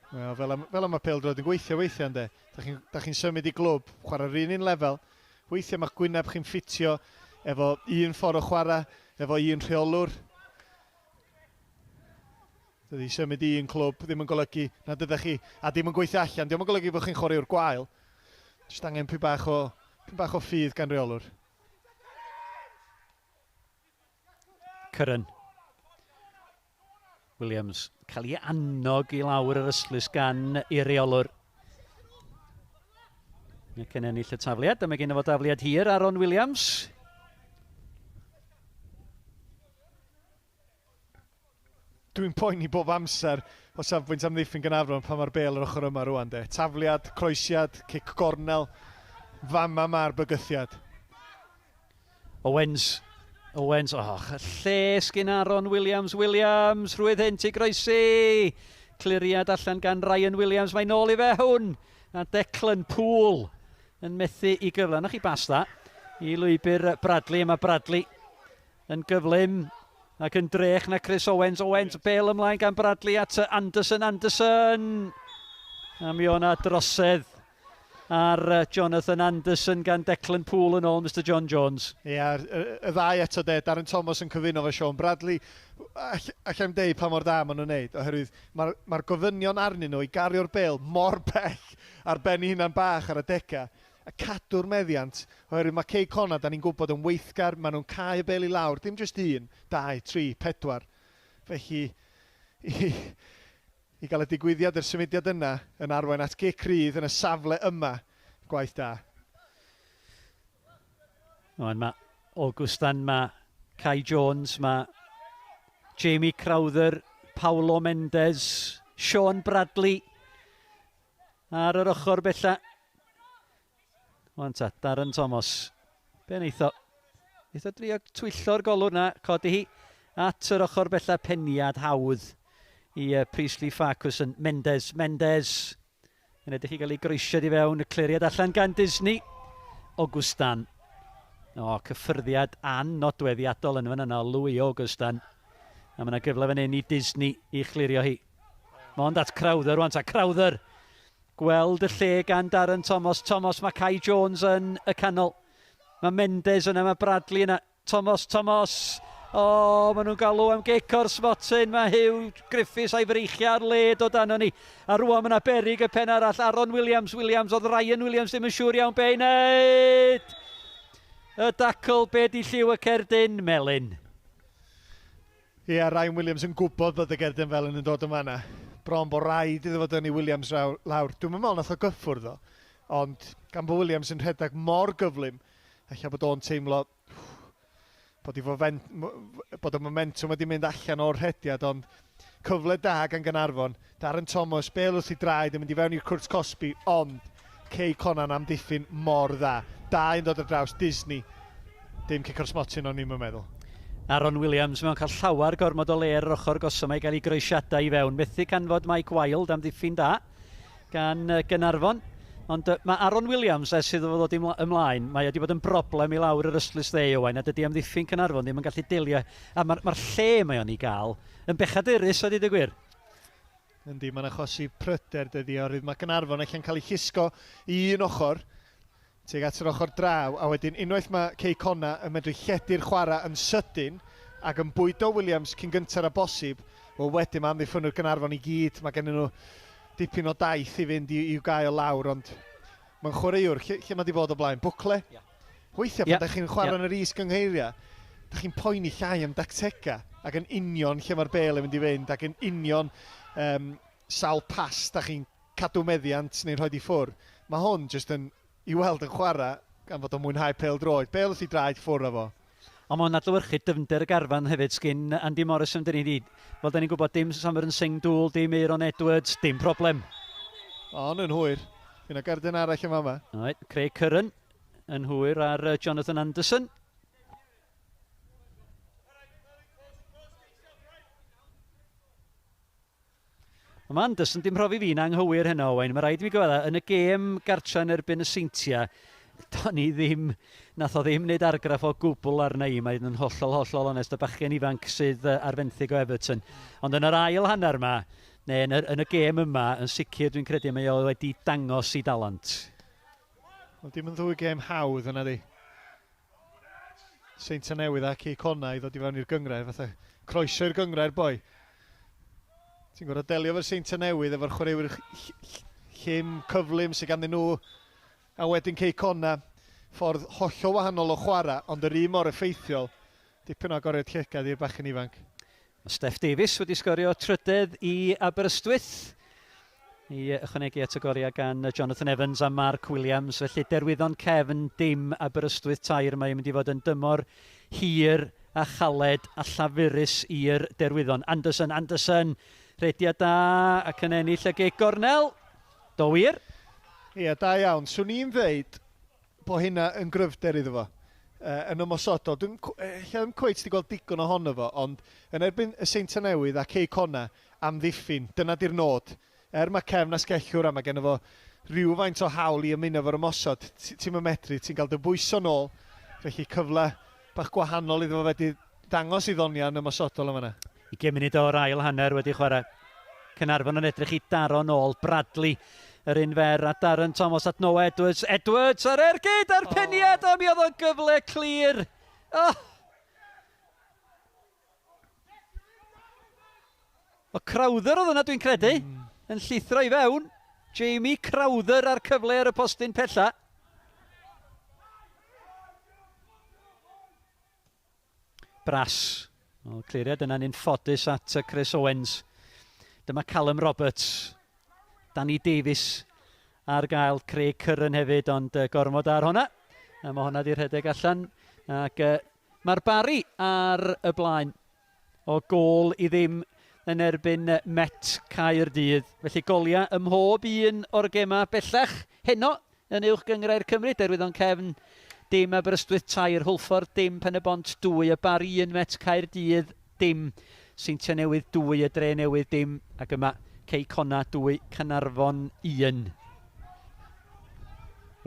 Wel, fel, am, fel am mae pêl-droed yn gweithio weithiau, ynddo. Da chi'n chi symud i glwb, chwarae'r un un lefel. Weithiau mae'ch gwyneb chi'n ffitio efo un ffordd o chwarae, efo un rheolwr. Dydy symud i un clwb ddim yn golygu nad ydych chi, a dim yn gweithio allan, dim yn golygu bod chi'n chwaraewr gwael. Jyst angen pyn bach o, pyn bach o ffydd gan reolwr. Curran. Williams cael ei annog i lawr yr ystlys gan ei reolwr. Ac yn ennill y tafliad, a mae gen fo dafliad hir, Aaron Williams. Dwi'n poeni bob amser o safbwynt amddiffyn Gaernarfon pan mae'r bêl yr ochr yma rwan de. Tafliad, croesiad, cic gornel, fama mae'r bygythiad. Owens. Owens, oh, lle sgyn Aaron Williams, Williams, rhwydd hyn ti groesi. Cliriad allan gan Ryan Williams, mae nôl i fe hwn. A Declan Poole yn methu i gyfle. Nawch chi bas dda i lwybr Bradley, mae Bradley yn gyflym ac yn drech na Chris Owens. Owens, bel ymlaen gan Bradley at Anderson, Anderson. A mi o'na drosedd ar Jonathan Anderson gan Declan Poole yn ôl Mr John Jones. Ie, yeah, y, y ddau eto de, Darren Thomas yn cyfuno fo Sean Bradley. Allai'm deud pa mor dda maen nhw'n neud, oherwydd mae'r ma gofynion arnyn nhw i gario'r bel mor bell ar ben eu hunan bach ar adega a cadw'r meddiant, oherwydd mae Cei Connah, da ni'n gwybod, yn weithgar, maen nhw'n cau y bel i lawr, dim jyst un, dau, tri, pedwar. Felly, i, i gael y digwyddiad, yr symudiad yna, yn arwain at gic rydd yn y safle yma, gwaith da. Ond mae Augustan, mae Kai Jones, mae Jamie Crowther, Paulo Mendes, Sean Bradley ar yr ochr bella. Wan ta, Darren Thomas. Be wneith o? Wneith o drio twyllo'r golwr na, codi hi at yr ochr bella, peniad hawdd i Priestley Farquharson. Mendes, Mendes. Yn edrych i gael ei groesiad i fewn, y cliriad allan gan Disney. Augustan. O, cyffyrddiad annodweddiadol yn fan yna, Louis Augustan. A mae yna gyfle fan hyn i Disney i chlirio hi. Mond at Crowther rwan ta, Crowther. Gweld y lle gan Darren Thomas. Thomas, mae Kai Jones yn y canol. Mae Mendes yna, mae Bradley yna. Thomas, Thomas. O, oh, maen nhw'n galw am gic o'r smotyn. Mae Hugh Griffiths a'i freichiau ar led o dan ni. A rwan mae yna berig y pen arall. Aaron Williams, Williams, oedd Ryan Williams ddim yn siŵr iawn be i wneud. Y dacl, be di lliw y cerdyn? Melyn. Ie, yeah, Ryan Williams yn gwybod bod y gerdyn fel yn dod yma yna. Bron bod rhaid iddo fod yn i Williams lawr. Dwi'n meddwl nath o gyffwrdd o, ond gan bod Williams yn rhedeg mor gyflym, ella bod o'n teimlo bod, i fofen, bod y momentum wedi mynd allan o'r rhediad, ond cyfle da gan Gaernarfon. Darren Thomas, bel wrth i draed yn mynd i fewn i'r cwrt cosbi, ond Cei Connah'n amddiffyn mor dda. Da yn dod ar draws Disney. Dim cic o'r smotyn o'n i'n meddwl. Aaron Williams mewn cael llawer gormod o le ar yr ochr gosom i gael ei groesiadau i fewn. Methu canfod Mike Wild am ddiffyn da gan Gaernarfon. Ond mae Aaron Williams, ers iddo fo ddod ymlaen, mae wedi bod yn broblem i lawr yr ystlys dde, Owain, a dydy amddiffyn Caernarfon ddim yn gallu delio. A mae'r ma lle mae o'n ei gael yn bechadurus, a dweud y gwir. Yndi, mae'n achosi pryder dydy, oherwydd mae Gaernarfon allan cael ei llusgo i un ochr, tuag at yr ochr draw, a wedyn unwaith mae Cei Connah yn medru lledu'r chwarae yn sydyn ac yn bwydo Williams cyn gyntaf â bosib, wel wedyn mae amddiffynwyr Gaernarfon i gyd, mae gen nhw dipyn o daith i fynd i'w gael lawr, ond mae'n chwaraewr, lle, lle mae di bod o blaen? Bwcle? Yeah. Weithiau pan yeah. da chi'n chwarae yeah. yn yr is-gynghreiria, da chi'n poeni llai am dactega, ac yn union lle mae'r bel yn mynd i fynd, ac yn union sawl pas da chi'n cadw meddiant neu'n rhoi i ffwr. Mae hwn jyst yn i weld yn chwarae gan fod o'n mwynhau pêl droed. Bel wrth i draed ffwr â fo. Ond mae'n adlewyrchu dyfnder y garfan hefyd sgyn Andy Morris yn dyn ni. Fel da ni'n gwybod, dim Samir yn Singh Dŵl, dim Aaron Edwards, dim problem. Ond yn hwyr. Fydd yna gerdyn arall yn fama. Right, Craig Curran yn hwyr ar Jonathan Anderson. Mae Anderson dim profi fi'n anghywir heno, Owain. Mae rhaid i mi gyfadda, yn y gêm gartra yn erbyn y Seintiau, do'n i ddim, nath o ddim wneud argraff o gwbl arna i. Mae'n yn hollol, hollol onest, y bachgen ifanc sydd ar fenthyg o Everton. Ond yn yr ail hanner yma, neu yn y, yn y gêm yma, yn sicr dwi'n credu mae o wedi dangos i dalant. Wel, dim yn ddwy gêm hawdd yna di. Seintiau Newydd a Cei Connah i ddod i fewn i'r gynghrair, fatha croeso i'r gynghrair, boi. Ti'n gorfod delio efo'r Seintiau Newydd, efo'r chwaraewyr llym, cyflym sydd ganddyn nhw, a wedyn Cei Connah, ffordd hollol wahanol o chwarae, ond yr un mor effeithiol. Dipyn o agoriad llygad i'r bachgen ifanc. Mae Steff Davies wedi sgorio trydedd i Aberystwyth i ychwanegu at y goriau gan Jonathan Evans a Mark Williams. Felly derwyddon cefn dim Aberystwyth tair. Mae'n mynd i fod yn dymor hir a chaled a llafurus i'r derwyddon. Anderson, Anderson, rhediad da ac yn ennill y gig gornel. Do wir? Ie, da iawn. Swn i'n ddeud bod hynna yn gryfder iddo fo. Yn ymosodol. Dwi'n ella ddim cweit wedi gweld digon ohono fo, ond yn erbyn y Seintiau Newydd a Cei Connah, amddiffyn, dyna di'r nod. Er mae cefn asgellwr a mae genno fo rhywfaint o hawl i ymuno efo'r ymosod, ti'm yn medru, ti'n cael dy bwyso nôl, felly cyfle bach gwahanol iddo fo fedru dangos ei ddoniau yn ymosodol yn fan'na. Ugain munud o'r ail hanner wedi chwarae. Caernarfon yn edrych i daro nôl. Bradley yr un fer a Darren Thomas at Noah Edwards. Edwards ar ergyd a'r peniad, o mi oedd o'n gyfle clir. Oh! O Crowther oedd yna dwi'n credu, yn llithro i fewn. Jamie Crowther a'r cyfle ar y postyn pella. Brass. O, cliriad yna'n un ffodus at Chris Owens. Dyma Callum Roberts. Danny Davies ar gael. Craig Curran hefyd, ond gormod ar hwnna. A mae hwnna di rhedeg allan. Ac mae'r Barry ar y blaen o gôl i ddim yn erbyn Met Caerdydd. Felly goliau ym mhob un o'r gemau bellach heno yn Uwch Gynghrair Cymru. Derwyddon Cefn dim, Aberystwyth tair, Hwlffordd dim, Pen-y-bont 2, y Barri 1, Met Caerdydd dim, Seintiau Newydd 2, y Dre Newydd dim, ac yma Cei Connah 2, Caernarfon 1.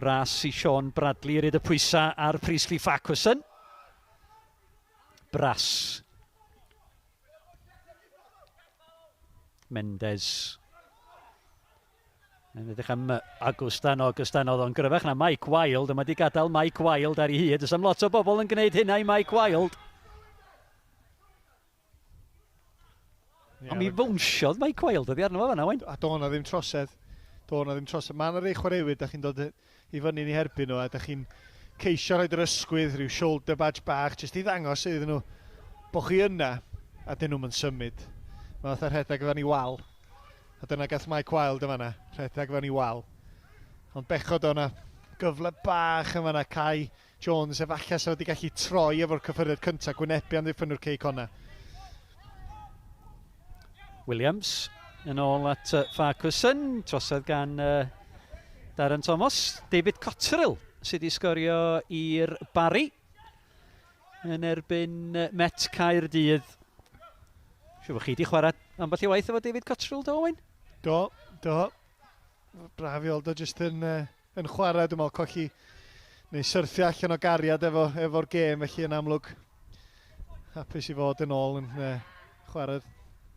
Ras i Sean Bradley ryd y pwysau ar Priestley Farquharson. Brass. Mendes. Yn edrych am Agustan, Augustan oedd o'n gryfach na Mike Wilde, a mae wedi gadael Mike Wilde ar ei hyd. Does am lot o bobl yn gwneud hynna i Mike Wilde. Yeah, Ond mi fownsiodd Mike Wilde oddi arno fo fan'na, Owain. A do na ddim trosedd. Do na ddim trosedd. Mae yna rei chwaraewyr, da chi'n dod i fyny yn eu herbyn nhw, a da chi'n ceisio rhoid yr ysgwydd, rhyw shoulder badge bach, jyst i ddangos iddyn nhw bod chi yna, a dyn nhw'm yn symud. Mae fatha rhedeg fewn i wal. A dyna gath Mike Wilde yn fan'na, rhedeg fewn i wal. Ond bechod o'na gyfle bach yn fan'na, Kai Jones efallai sa wedi gallu troi efo'r cyffyrddiad cyntaf, gwynebu amddiffynnwr Cei Connah. Williams yn ôl at Farquharson, trosedd gan Darren Thomas. David Cotterill sydd wedi sgorio i'r Barry yn erbyn Met Caerdydd. Siwr bod chi wedi chwarae ambell i waith efo David Cotterill, do, Owain? Do, do. Braf i weld o jyst yn, yn chwarae, dwi'n meddwl colli neu syrthio allan o gariad efo, efo'r gêm, felly yn amlwg hapus i fod yn ôl yn chwarae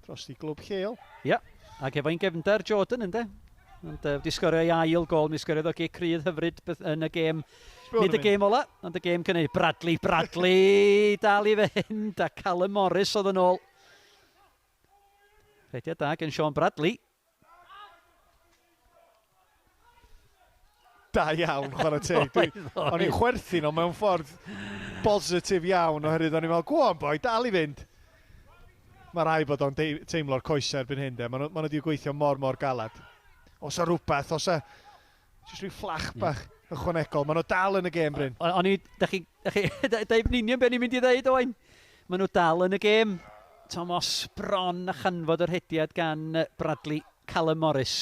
dros i glwb lleol. Ia, yeah, ac efo'n gefndar Jordan ynddo. Ond wedi sgorio ei ail gol, mi sgoriodd o gic rydd hyfryd yn y gêm. Nid y gêm ola, ond y gêm cynnig. Bradley, Bradley, dal i fynd, a Callum Morris oedd yn ôl. Rhediad da gen Sean Bradley. Da iawn, chwarae teg. O'n i'n chwerthin, ond mewn ffordd bositif iawn, oherwydd o'n i'n meddwl, go on boi, dal i fynd. Mae rai bod o'n teimlo'r coesau erbyn hyn, de. Maen nhw wedi gweithio mor, mor galad. Os a rhywbeth, os a... Jyst rhyw fflach bach. ychwanegol. Maen nhw dal yn y gêm, Bryn. O'n i, da chi, da chi, deud yn union beth ni'n mynd i ddeud, Owain. Maen nhw dal yn y gêm. Thomas bron a chanfod yr hediad gan Bradley Callum Morris.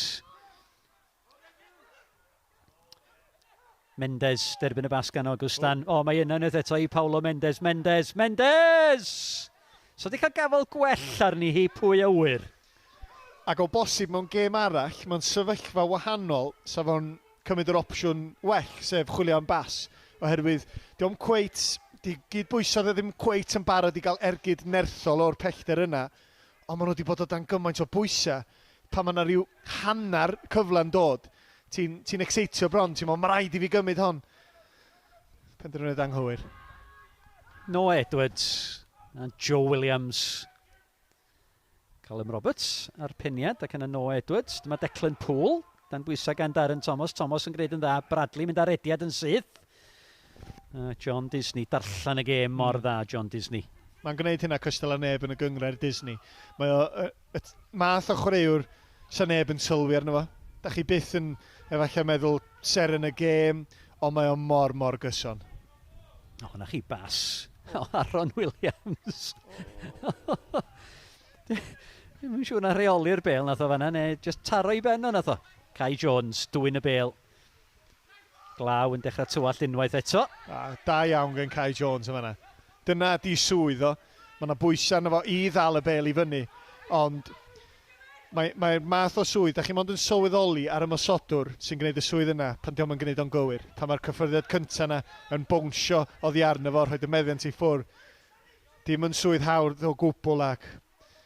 Mendes, derbyn y bas gan Augustan. O, oh, mae yna unwaith eto i Paulo Mendes. Mendes, Mendes! So di cael gafel gwell arni hi, pwy a wyr. Ac o bosib mewn gêm arall, mewn sefyllfa wahanol, sa fo'n cymryd yr opsiwn well, sef chwilio am bas. Oherwydd, di o'm cweit, di gydbwysodd e ddim cweit yn barod i gael ergyd nerthol o'r pellter yna, ond maen nhw wedi bod o dan gymaint o bwysau pan mae yna rhyw hanner cyfle'n dod. Ti'n ti exeitio bron, ti'n meddwl, mae rhaid i fi gymryd hon. Penderfyniad anghywir. Noah Edwards a Joe Williams. Callum Roberts a'r peniad ac yna Noah Edwards. Dyma Declan Poole, dan bwysau gan Darren Thomas. Thomas yn gwneud yn dda. Bradley mynd ar rediad yn syth. John Disney, darllen y gêm mor dda, John Disney. Mae'n gwneud hynna cystal â neb yn y gynghrair Disney. Mae o y math o chwaraewr sa neb yn sylwi arno fo. Da chi byth yn efallai meddwl seren y gêm, ond mae o mor, mor gyson. O, na chi bas. O, Aaron Williams. Ddim yn siŵr na rheoli'r bel nath o fanna, neu just taro i ben o nath o. Kai Jones, dwyn y bel. Glaw yn dechrau tywallt unwaith eto. A, da iawn gen Kai Jones yn fanna. Dyna di swydd o. Mae yna bwysau arno fo i ddal y bel i fyny. Ond mae'r mae math o swydd, da chi mond yn sylweddoli ar ymosodwr sy'n gwneud y swydd yna pan diolch yn gwneud o'n gywir. Pan mae'r cyffyrddiad cyntaf yna yn bownsio oddi arno fo, rhoi y meddiant i ffwrdd. Dim yn swydd hawdd o gwbl ac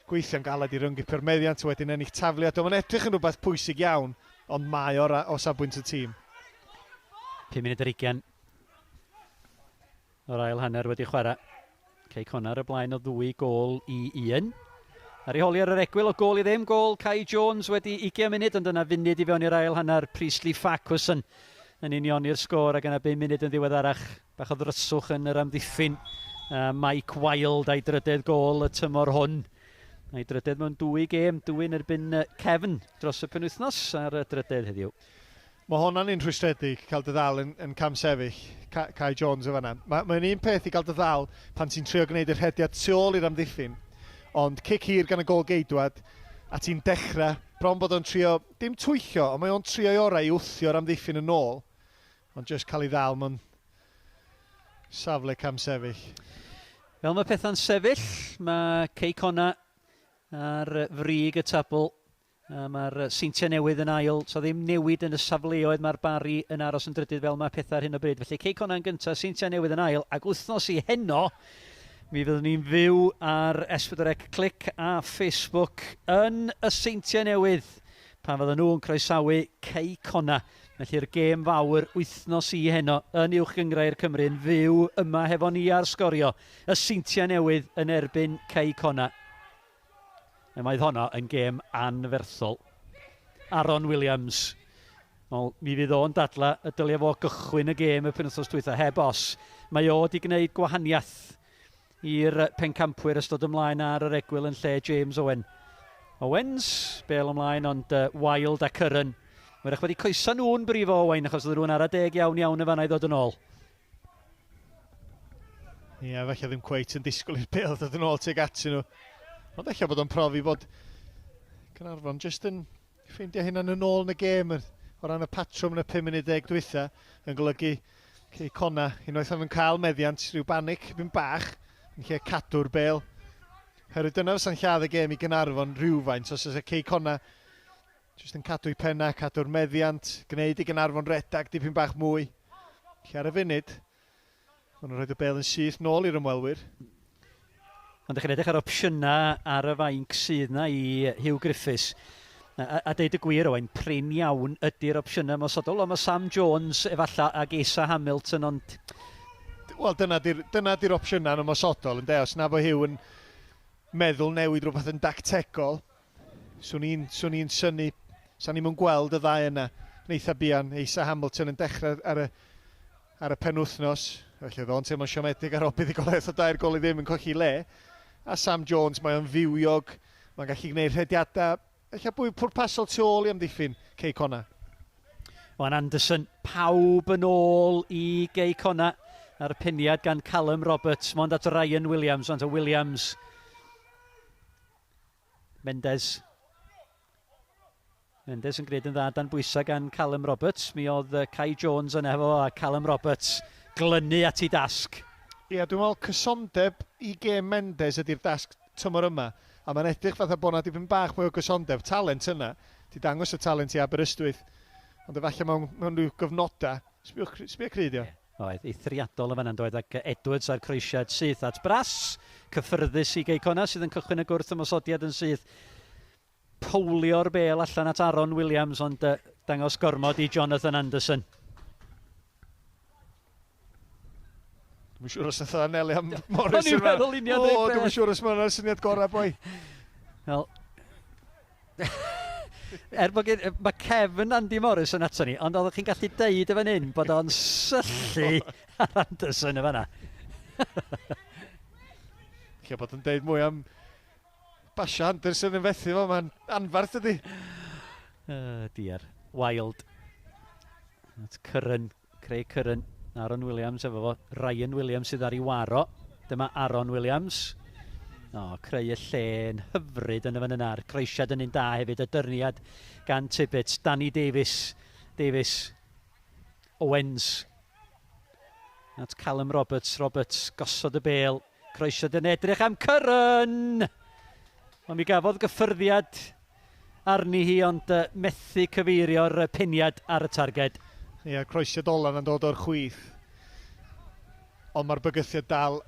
gweithio'n galed i ryngipio'r meddiant wedyn ennill tafliad. Mae'n edrych yn rhywbeth pwysig iawn, ond mae o'r o safbwynt y tîm. 5 munud ar 20 o'r ail hanner wedi chwarae. Cei Connah ar y blaen o 2 gôl i 1. Ar ei holi ar yr egwyl o gôl i ddim, gôl Kai Jones wedi 20 munud, ond yna funud i fewn i'r ail hanner Priestley Farquharson yn unioni'r sgôr ac yna 5 munud yn ddiweddarach bach o ddryswch yn yr amddiffyn. Mike Wild a'i drydedd gôl y tymor hwn. A'i drydedd mewn dwy gêm, dwy'n erbyn Cefn dros y penwythnos ar y drydedd heddiw. Mae hwnna'n un rhwystredig cael dy ddal yn cam sefyll, Kai Jones o fanna. Mae'n mae un peth i gael dy ddal pan ti'n trio gwneud y rhediad tu ôl i'r amddiffyn, ond cic hir gan y gol geidwad, a ti'n dechrau, bron bod o'n trio, dim twyllo, ond mae o'n trio ei orau i wthio'r amddiffyn yn ôl, ond just cael ei ddal mewn safle cam sefyll. Fel mae pethau'n sefyll, mae Cei Connah ar frig y tabl. A mae'r Seintiau Newydd yn ail, so ddim newid yn y safleoedd, mae'r Barri yn aros yn drydydd fel mae pethau ar hyn o bryd. Felly Cei Connah yn gyntaf, Seintiau Newydd yn ail, ac wythnos i heno, mi fyddwn ni'n fyw ar S4C Clic a Facebook yn y Seintiau Newydd pan fydden nhw'n croesawu Cei Connah. Felly'r gêm fawr wythnos i heno yn Uwch Gynghrair Cymru yn fyw yma hefo ni ar Sgorio. Y Seintiau Newydd yn erbyn Cei Connah. A mae honno yn gêm anferthol. Aaron Williams. Wel, mi fydd o'n dadla y dylia fo gychwyn y gêm y penwythnos dwytha, heb os. Mae o wedi gwneud gwahaniaeth i'r pencampwyr ystod ymlaen ar yr egwyl yn lle James Owen. Owens, bel ymlaen, ond Wild a Curran. Wyrach wedi coesa nhw'n brifo Owain, achos oedd nhw'n ara deg iawn iawn y fanna i ddod yn ôl. Ie, yeah, falle ddim cweit yn disgwyl i'r bel ddod yn ôl tuag atyn nhw. Ond ella bod o'n profi bod Caernarfon jyst yn ffeindio hynna'n yn ôl yn y gêm o ran y patrwm yn y 5 munud deg dwytha yn golygu Cei Connah unwaith o'n cael meddiant rhyw banic byn bach yn lle cadw'r bel. Herwydd dyna fysa'n lladd y gêm i Gaernarfon rhywfaint os oes y Cei Connah jyst yn cadw i penna, cadw'r meddiant, gwneud i Gaernarfon redag dipyn bach mwy. Lle ar y funud, maen nhw'n rhoi y bel yn syth nôl i'r ymwelwyr. Ond ydych chi'n edrych ar opsiynau ar y fainc sydd na i Hugh Griffiths. A deud y gwir, Owain, prin iawn ydy'r opsiynau ymosodol. Ond mae Sam Jones efallai ag Asa Hamilton, ond Wel, dyna di'r opsiynau yn ymosodol, ynde? Os na fo Hugh yn meddwl newid rhywbeth yn dactegol, swn i'n synnu, sa'n ni'n gweld y ddau yna yn eitha buan. Asa Hamilton yn dechrau ar y penwythnos, felly oedd o'n teimlo'n siomedig ar ôl buddugoliaeth o 3 gôl i ddim yn colli le. A Sam Jones, mae o'n fywiog, mae'n gallu gwneud rhediadau, eich bwy pwrpasol tu ôl i amddiffyn Cei Connah. Wan Anderson, pawb yn ôl i Gei Connah ar y peniad gan Callum Roberts, mond at Ryan Williams, ond Williams. Mendes. Mendes yn gwneud yn dda dan bwysau gan Callum Roberts. Mi oedd Kai Jones yna efo a Callum Roberts glynu at ei dasg. Ie, dwi'n meddwl cysondeb i gêm Mendes ydy'r dasg tymor yma. A mae'n edrych fatha bod 'na dipyn bach mwy o gysondeb, talent yna. Di dangos y talent i Aberystwyth. Ond efallai mewn rhyw gyfnodau, sbiwch, sbio cry 'di o. Oedd, eithriadol yn fanna'n doedd, ac Edwards a'r croesiad syth at Brass, cyffyrddus i Gei Connah sydd yn cychwyn y gwrth ymosodiad yn syth. Powlio'r bêl allan at Aaron Williams, ond dangos gormod i Jonathan Anderson. Dwi'n siŵr os nath o anelu am Morris. O'n i'n meddwl union O, dwi'n siŵr os mae hwnna'r syniad gorau, boi. Wel, er bod gen, mae Kevin Andy Morris yn ato ni, ond oeddech chi'n gallu deud y fan hyn bod o'n syllu ar Anderson y fanna. Lle bod yn deud mwy am basio Anderson yn fethu fo, mae'n anfarth ydi. Diar. Wild. That's Curran. Craig Curran. Aaron Williams efo fo. Ryan Williams sydd ar ei waro. Dyma Aaron Williams. O, creu y lle'n hyfryd yn y fan yna. A'r croesiad yn un da hefyd. Y dyrniad gan Tibbetts. Danny Davies. Davies. Owens. At Callum Roberts. Roberts gosod y bêl. Croesiad yn edrych am Curran! Ond mi gafodd gyffyrddiad arni hi, ond methu cyfeirio'r peniad ar y targed. Ie, croesiad olaf yn dod o'r chwith. Ond mae'r bygythiad dal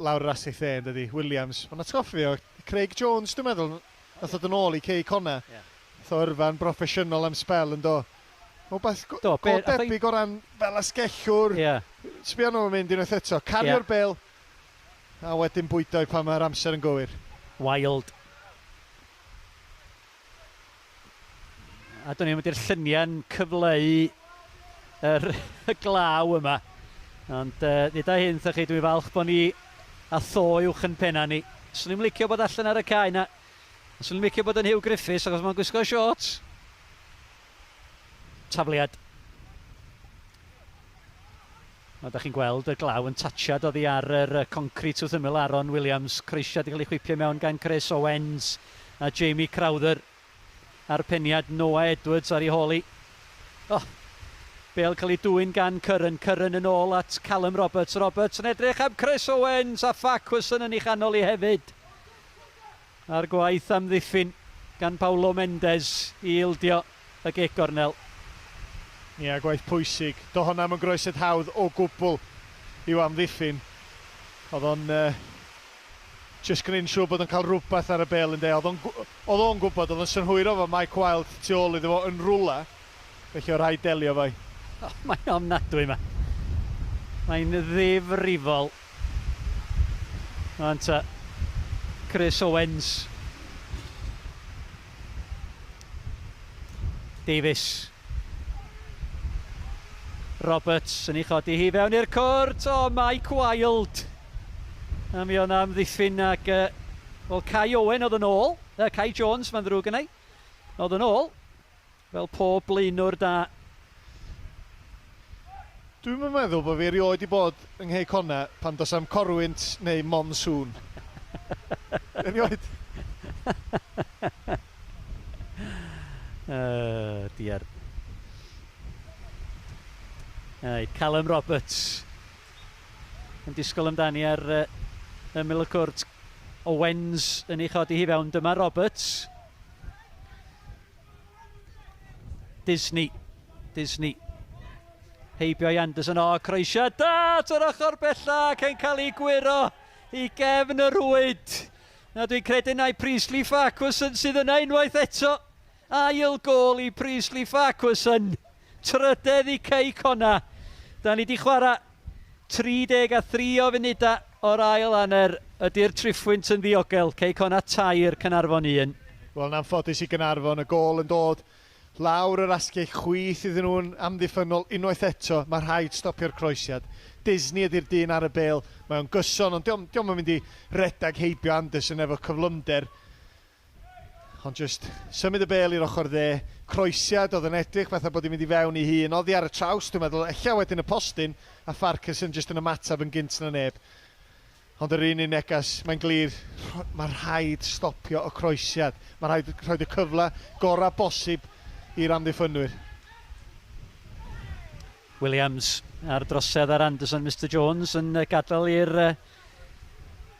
lawr yr asgell dde, yn dydi? Williams. Mae'n atgoffa fi o Craig Jones, dwi'n meddwl, nath ddod yn ôl i Cei Connah. Yeah. Nath o yrfa'n broffesiynol am sbel yn do. Mae'n beth go, do, go debyg o ran fel asgellwr. Yeah. Sbio nhw'n mynd unwaith eto. Cario'r yeah. bel, a wedyn bwydo i pan mae'r amser yn gywir. Wild. A do'n i'n mynd i'r lluniau'n cyfleu y glaw yma. Ond nid â hyn, chi, dwi'n falch bod ni a tho uwch yn penna ni. Swn i'n licio bod allan ar y cae na. Swn i'n licio bod yn Hugh Griffiths achos mae'n gwisgo shorts. Tafliad. A da chi'n gweld y glaw yn tatsiad oddi ar yr concrit wrth ymyl Aaron Williams. Croesiad i gael ei chwipio mewn gan Chris Owens a Jamie Crowther. A'r peniad Noah Edwards ar ei hôl hi. Oh, bêl cael ei dwyn gan Curran. Curran yn ôl at Callum Roberts. Roberts yn edrych am Chris Owens a Farquharson yn ei chanol i hefyd. A'r gwaith amddiffyn gan Paulo Mendes i ildio y gic gornel. Ie, gwaith pwysig. Do hwnna mewn groesiad hawdd o gwbl i'w amddiffyn. Oedd o'n just gwneud yn siŵr bod o'n cael rhywbeth ar y bêl yn de. Oedd o'n gwybod, oedd o'n synhwyro fo Mike Wild tu ôl iddo fo yn rwla. Felly o rhaid delio fo. Oh, mae'n ofnadwy yma. Mae'n ddifrifol. Ond Chris Owens. Davies. Roberts yn ei chodi hi fewn i'r cwrt. O, Mike Wild. A mi oedd amddiffyn ac... Wel, Kai Owen oedd yn ôl. Kai Jones, mae'n ddrwg yna. Oedd yn ôl. Fel pob blaenwr da. Dwi'm yn meddwl bod fi erioed i bod yng Nghei Connah pan dos am corwynt neu monsoon. Erioed. Diar. Callum Roberts yn disgwyl amdani ar ymyl y cwrt. Owens yn ei chodi hi fewn. Dyma Roberts. Disney. Disney. Heibio i Anderson. O, croesiad da at yr ochr bella ac yn cael ei gwyro i gefn y rwyd. Na, dwi'n credu nai Priestley Farquharson sydd yna unwaith eto. Ail gôl i Priestley Farquharson. Trydedd i Cei Connah. Da ni di chwarae 33 o funudau o'r ail hanner. Ydy'r triphwynt yn ddiogel? Cei Connah 3, Caernarfon 1. Wel, yn anffodus i Gaernarfon, y gôl yn dod lawr yr asgell chwith iddyn nhw'n amddiffynnol unwaith eto. Mae rhaid stopio'r croesiad. Disney ydy'r dyn ar y bêl. Mae o'n gyson, ond dio'm yn mynd i redag heibio Anderson efo cyflymder. Ond jyst symud y bêl i'r ochr dde, croesiad oedd yn edrych fatha bod hi'n mynd i fewn i hun, oddi ar y traws dwi'n meddwl, ella wedyn y postyn, a Farquharson jyst yn ymateb yn gynt na neb. Ond yr un un neges, mae'n glir, mae rhaid stopio y croesiad. Mae rhaid rhoi y cyfle gorau bosib i'r amddiffynwyr. Williams ar drosedd ar Anderson, Mister Jones yn gadael i'r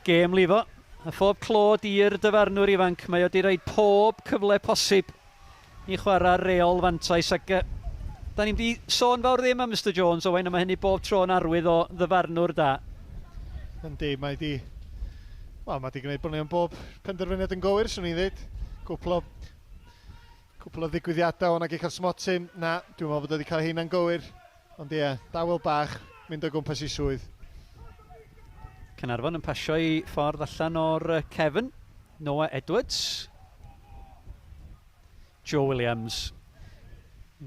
gêm lifo. A phob clod i'r dyfarnwr ifanc, mae o wedi rhoi pob cyfle posib i chwarae reol fantais ac da ni'n di sôn fawr ddim am Mister Jones, Owain, a mae hynny bob tro yn arwydd o ddyfarnwr da. Yndi, mae di... Wel, mae di gwneud bron iawn bob penderfyniad yn gywir, swn i'n dweud. Cwpl o, cwpl o ddigwyddiadau o'na gic o'r smotyn. Na, dwi'n meddwl bod wedi cael heina'n gywir. Ond ie, dawel bach, mynd o gwmpas i swydd. Caernarfon yn pasio i ffordd allan o'r cefn. Noah Edwards. Joe Williams.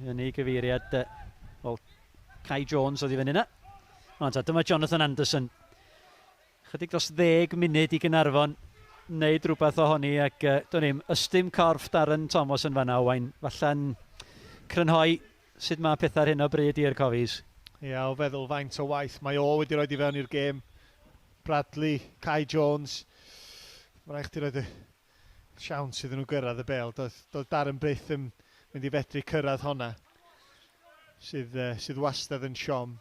Yn ei gyfeiriad, wel, Kai Jones oedd i fyny yna. Ond dyma Jonathan Anderson. Chydig dros 10 munud i Gaernarfon wneud rhywbeth ohoni ac do'n i'm, ystym corff Darren Thomas yn fanna, Owain. Falle'n crynhoi sut mae pethau ar hyn o bryd i'r Cofis. Ie, yeah, o feddwl faint o waith mae o wedi rhoi i fewn i'r gêm. Bradley, Kai Jones. Mae rhaid chdi roed y siawns iddyn nhw gyrraedd y bêl. Doedd, doedd Darren byth yn mynd i fedru cyrraedd honna. Sydd, sydd wastad yn siom.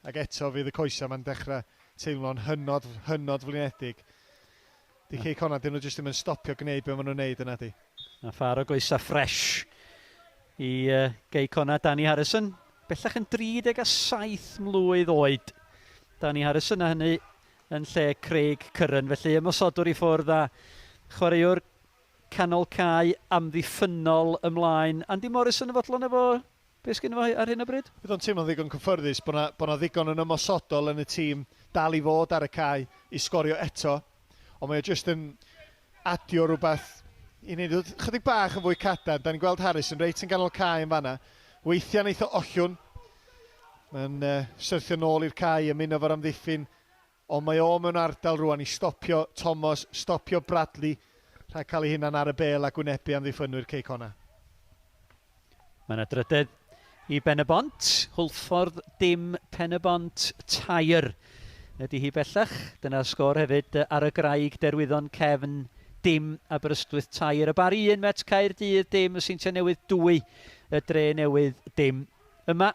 Ac eto fydd y coesau ma'n dechrau teimlo'n hynod, hynod flinedig. Di Cei Connah, dyn nhw jyst ddim yn stopio gwneud be maen nhw'n neud yna di. A phar o goesau ffresh i Gei Connah, Danny Harrison. Bellach yn 37 mlwydd oed. Danny Harrison a hynny yn lle Craig Curran. Felly ymosodwr i ffwrdd a chwaraewr canol cae amddiffynnol ymlaen. Andy Morrison yn fodlon efo Be sgynno fo ar hyn o bryd? Bydd o'n teimlo'n ddigon cyffyrddus bod 'na, bod 'na ddigon yn ymosodol yn y tîm dal i fod ar y cae i sgorio eto, ond mae o jyst yn adio rhywbeth i wneud o chydig bach yn fwy cadarn. Da ni'n gweld Harris yn reit yn ganol cae yn fanna. Weithiau wneith o ollwng. Mae'n syrthio nôl i'r cae, ymuno efo'r amddiffyn, ond mae o mewn ardal rwan i stopio Thomas, stopio Bradley rhag cael ei hunan ar y bêl a gwynebu amddiffynwyr Cei Connah. Mae yna drydedd i Ben-y-bont, Hwlffordd dim Pen-y-bont tair ydy hi bellach. Dyna'r sgôr hefyd ar y graig Derwyddon Cefn dim Aberystwyth tair. Y Bari 1, Met Caerdydd dim, y Seintiau Newydd 2, y Dre Newydd dim. Yma,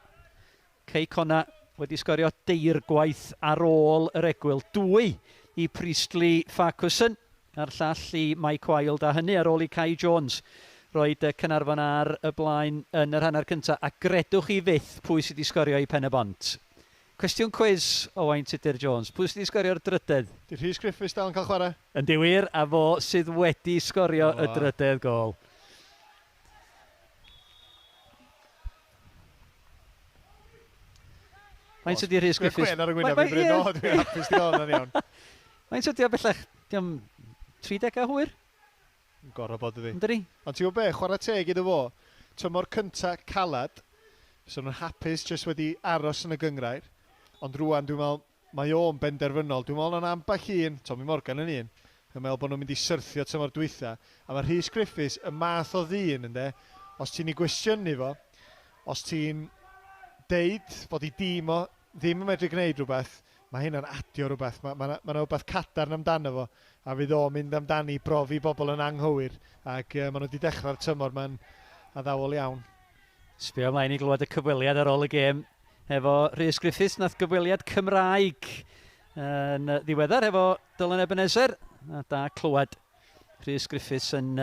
Cei Connah wedi sgorio deirgwaith ar ôl yr egwyl. Dwy i Priestley Farquharson a'r llall i Mike Wilde, a hynny ar ôl i Kai Jones roed Caernarfon ar y blaen yn yr hanner cyntaf. A gredwch chi fyth pwy sydd wedi sgorio i Pen-y-bont? Cwestiwn cwis, Owain Tudur Jones. Pwy sydd wedi sgorio'r drydedd? Di Rhys Griffiths dal yn cael chwarae? Yndi wir, a fo sydd wedi sgorio y drydedd gôl. Faint ydi Rhys Griffiths? Gwen ar y gwyneb i Bryn, o, dwi'n hapus di gael hwnna'n iawn. Faint ydi o bellach? Di o'm 30 a hwyr? Yn gorfod bod ydi. Yndydi? Ond ti'n gwybod be, chwarae teg iddo fo, tymor cynta calad, so nhw'n hapus jyst wedi aros yn y gynghrair, ond rwan dwi'n meddwl mae o'n benderfynol. Dwi'n meddwl na ambell un, Tommy Morgan yn un, yn meddwl bod nhw'n mynd i syrthio tymor dwytha, a mae Rhys Griffiths y math o ddyn, ynde, os ti'n ei gwestiynu fo, os ti'n deud fod ei dîm o ddim yn medru gwneud rhywbeth, mae hynna'n adio rhywbeth, mae ma, ma, ma rhywbeth cadarn amdano fo, a fydd o'n mynd amdani brofi bobl yn anghywir, ac maen nhw wedi dechrau'r tymor ma'n addawol iawn. Sbio ymlaen i glywed y cyfweliad ar ôl y gêm efo Rhys Griffiths, nath gyfweliad Cymraeg yn ddiweddar efo Dylan Ebenezer, a da clywed Rhys Griffiths yn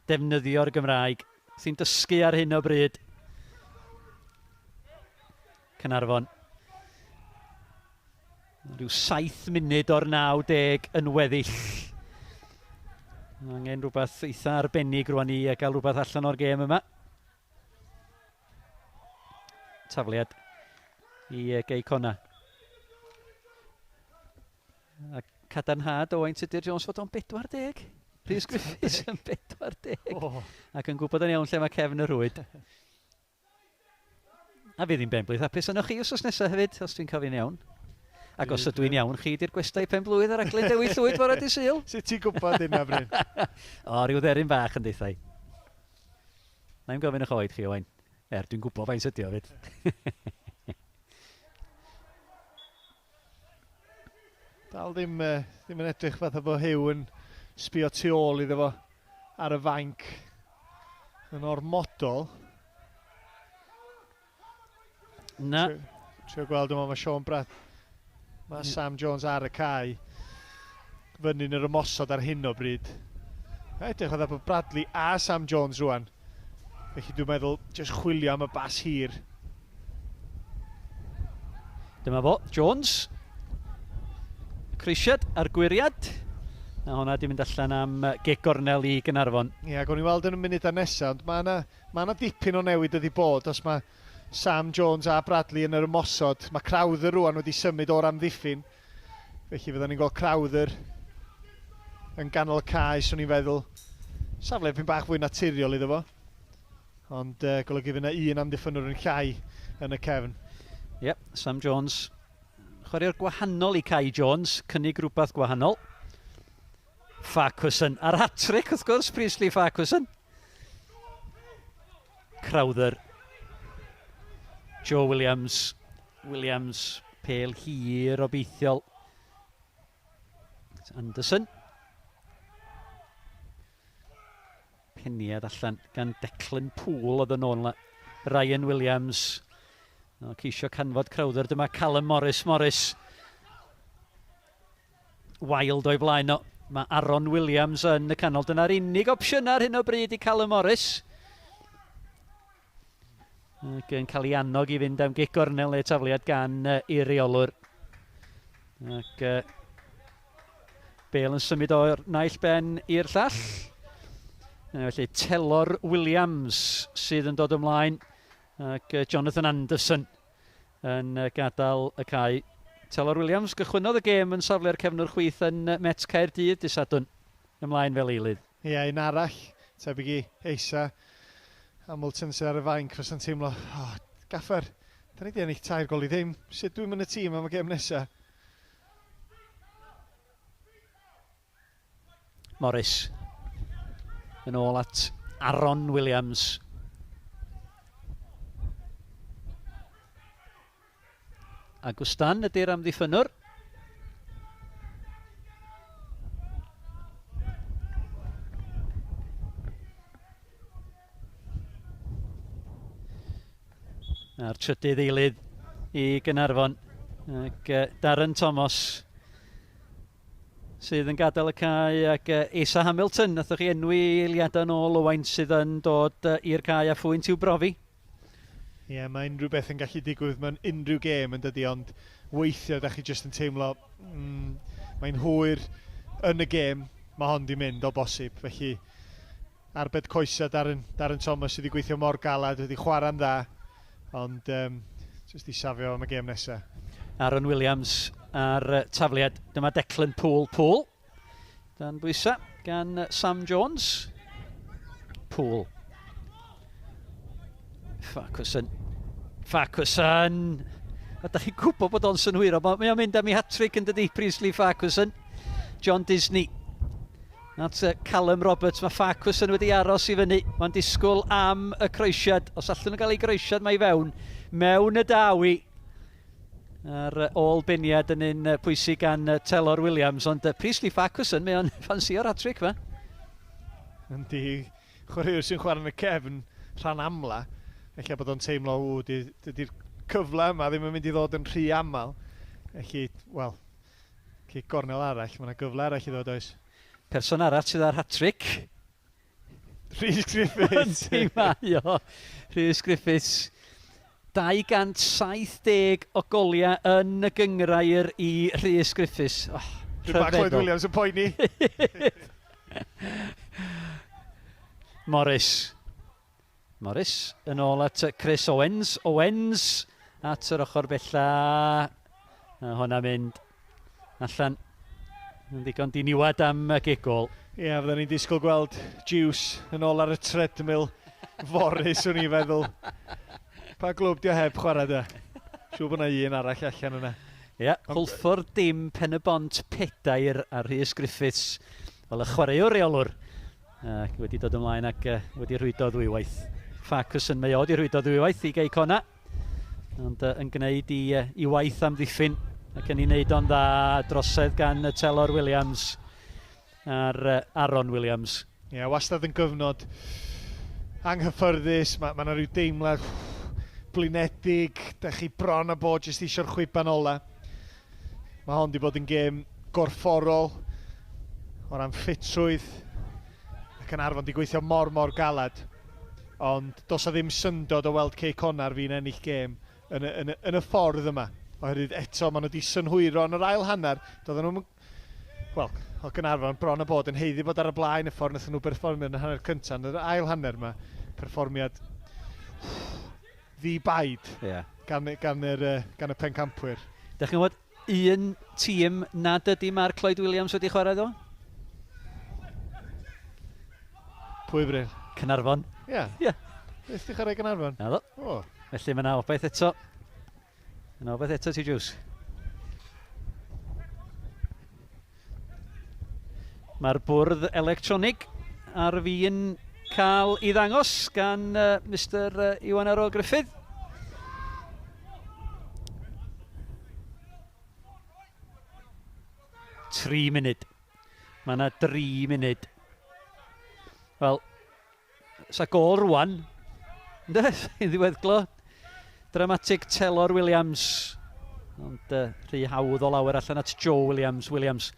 defnyddio'r Gymraeg sy'n dysgu ar hyn o bryd. Caernarfon. Rhyw 7 munud o'r 90 yn weddill. Angen rhywbeth eitha arbennig rwan i gael rhywbeth allan o'r gêm yma. Tafliad i Gei Connah. A cadarnhad Owain Tudur Jones fod o'n 40. Rhys Griffiths yn 40. Oh. Ac yn gwybod yn iawn lle mae cefn y rhwyd. A fydd hi'n benblwydd hapus yno chi wsos nesaf hefyd, os dwi'n cofio'n iawn. Ac os ydw i'n iawn, chi di'r gwestai pen blwydd ar raglen Dewi Llwyd fore dydd Sul. Sut ti'n gwybod hynna, Bryn? O, rhyw dderyn bach yn deutha i. Na i'm gofyn eich oed chi, Owain. Er, dwi'n gwybod faint ydi o fyd. Dal ddim, ddim yn edrych fatha bod Huw yn sbio tu ôl iddo fo ar y fainc yn ormodol. Na. Trio gweld yma, mae Sean Brad. Mae Sam Jones ar y cae fyny'n yr ymosod ar hyn o bryd. Edrych oedd bod Bradley a Sam Jones rwan. Felly dwi'n meddwl, jyst chwilio am y bas hir. Dyma fo, Jones. Y croesiad a'r gwyriad. A hwnna di mynd allan am gig gornel i Gaernarfon. Ie, yeah, gawn ni weld yn y munudau nesaf, ond mae yna ma 'na dipyn o newid wedi bod os mae Sam Jones a Bradley yn yr ymosod. Mae Crowther rwan wedi symud o'r amddiffyn. Felly fydden ni'n gweld Crowther yn ganol y cae, swn i'n feddwl. Safle pyn bach fwy naturiol iddo fo. Ond golygu fydd yna un amddiffynwr yn llai yn y cefn. Ie, yep, Sam Jones. Chwaraewr gwahanol i Kai Jones, cynnig rhywbeth gwahanol. Farquharson, a'r hat-trick wrth gwrs, Priestley Farquharson. Crowther. Joe Williams. Williams, pêl hir obeithiol. Anderson. Peniad allan gan Declan Poole oedd yn ôl yna. Ryan Williams. O, ceisio canfod Crowther. Dyma Callum Morris. Morris. Wild o'i flaen o. Mae Aaron Williams yn y canol. Dyna'r unig opsiwn ar hyn o bryd i Callum Morris. Ac yn cael ei annog i fynd am gic gornel neu tafliad gan ei reolwr. Ac Bale yn symud o'r naill ben i'r llall. Felly Telor Williams sydd yn dod ymlaen ac Jonathan Anderson yn gadael y cae. Telor Williams gychwynnodd y gêm yn safle'r cefnwr chwith yn Met Caerdydd dydd Sadwrn. Ymlaen fel eilydd. Ie, yeah, un arall, tebyg i Eisa Hamilton sydd ar y fainc, fysa'n teimlo, oh, gaffer, da ni wedi ennill 3 gôl i ddim, sut dwi'n mynd y tîm am y gêm nesaf? Morris yn ôl at Aaron Williams. Agustan ydy'r amddiffynnwr. A'r trydydd eilydd i Gaernarfon. Ac Darren Thomas sydd yn gadael y cae ac Asa Hamilton, nathoch chi enwi eiliadau yn ôl Owain sydd yn dod i'r cae a phwynt i'w brofi. Ie, yeah, mae unrhyw beth yn gallu digwydd mewn unrhyw gêm yn dydi, ond weithiau da chi jyst yn teimlo, mae'n hwyr yn y gêm, mae hon di mynd o bosib. Felly, arbed coesau Darren, Darren Thomas sydd wedi gweithio mor galad, wedi chwarae'n dda, ond jyst i safio am y gêm nesaf. Aaron Williams ar tafliad. Dyma Declan Poole. Poole. Dan bwysa gan Sam Jones. Poole. Farquharson. Farquharson. A da chi'n gwybod bod o'n synhwyro. Mae o'n mynd am ei hat-trick yn dydi, Priestley Farquharson. John Disney. At Callum Roberts. Mae Farquharson wedi aros i fyny. Mae'n disgwyl am y croesiad. Os allwn nhw gael ei groesiad, mae i fewn. Mewn y dawi. A'r ôl beniad yn un pwysig gan Telor Williams. Ond Priestley Farquharson, mae o'n ffansio'r hat-trick fa. Yndi, chwaraewr sy'n chwarae yn y cefn rhan amla. Ella bod o'n teimlo, ww, dydy'r cyfle yma ddim yn mynd i ddod yn rhy aml. Felly, wel, cic gornel arall, mae yna gyfle arall i ddod oes. Person arall sydd ar hat-trick. Rhys Griffiths. Yndi mae o. Rhys Griffiths. 270 o goliau yn y gynghrair i Rhys Griffiths. Oh, Dwi'n bach Lloyd rhyfeddol. Williams yn poeni. Morris. Morris yn ôl at Chris Owens. Owens at yr ochr bella. A hwnna mynd allan. Yn ddigon diniwad am y gic gôl. Ie, yeah, fydden ni'n disgwyl gweld Juice yn ôl ar y treadmill fory, swn i'n feddwl. Pa glwb di o heb chwarae da? Siŵr bod yna un arall allan yna. Ie, yeah, Hwlffordd dim, Pen-y-bont 4 a Rhys Griffiths fel y chwaraewr reolwr ac wedi dod ymlaen ac wedi rhwydo ddwywaith. Farquharson mae o wedi rhwydo ddwywaith i Gei Cona, ond yn gwneud i, i waith amddiffyn ac yn ei wneud o'n dda drosedd gan y Telor Williams a'r Aaron Williams. Ie, yeah, wastad yn gyfnod anghyffyrddus, mae ma 'na rhyw deimlad blinedig, da chi bron a bod jyst eisiau'r chwiban ola. Mae hon wedi bod yn gêm gorfforol o ran ffitrwydd ac yn Arfon wedi gweithio mor mor galed. Ond does 'na ddim syndod o weld Cei Connah ar fin ennill gêm yn y, yn y, yn y ffordd yma. Oherwydd eto maen nhw wedi synhwyro yn yr ail hanner. Doedden nhw'n wel, o Gaernarfon bron a bod yn haeddu bod ar y blaen y ffordd wnaethon nhw berfformio yn y hanner cyntaf. Yn yr ail hanner yma, perfformiad ddi-baid yeah. gan, gan, yr, gan y pencampwyr. Dych chi'n gwybod un tîm nad ydy Mark Lloyd Williams wedi chwarae ddo? Pwy Bryn? Caernarfon. Ie. Yeah. Ie. Yeah. Beth di chwarae Caernarfon? Naddo. Oh. Felly mae yna obaith eto. Mae yna obaith eto ti, Jws. Mae'r bwrdd electronig ar fin cael ei ddangos gan uh, Mr Iwan Arol Griffith. Tri munud. Mae yna dri munud. Wel, sa gol rwan. Ynde? I ddiweddglo. Dramatic Telor Williams. Ond rhy hawdd o lawer allan at Joe Williams. Williams.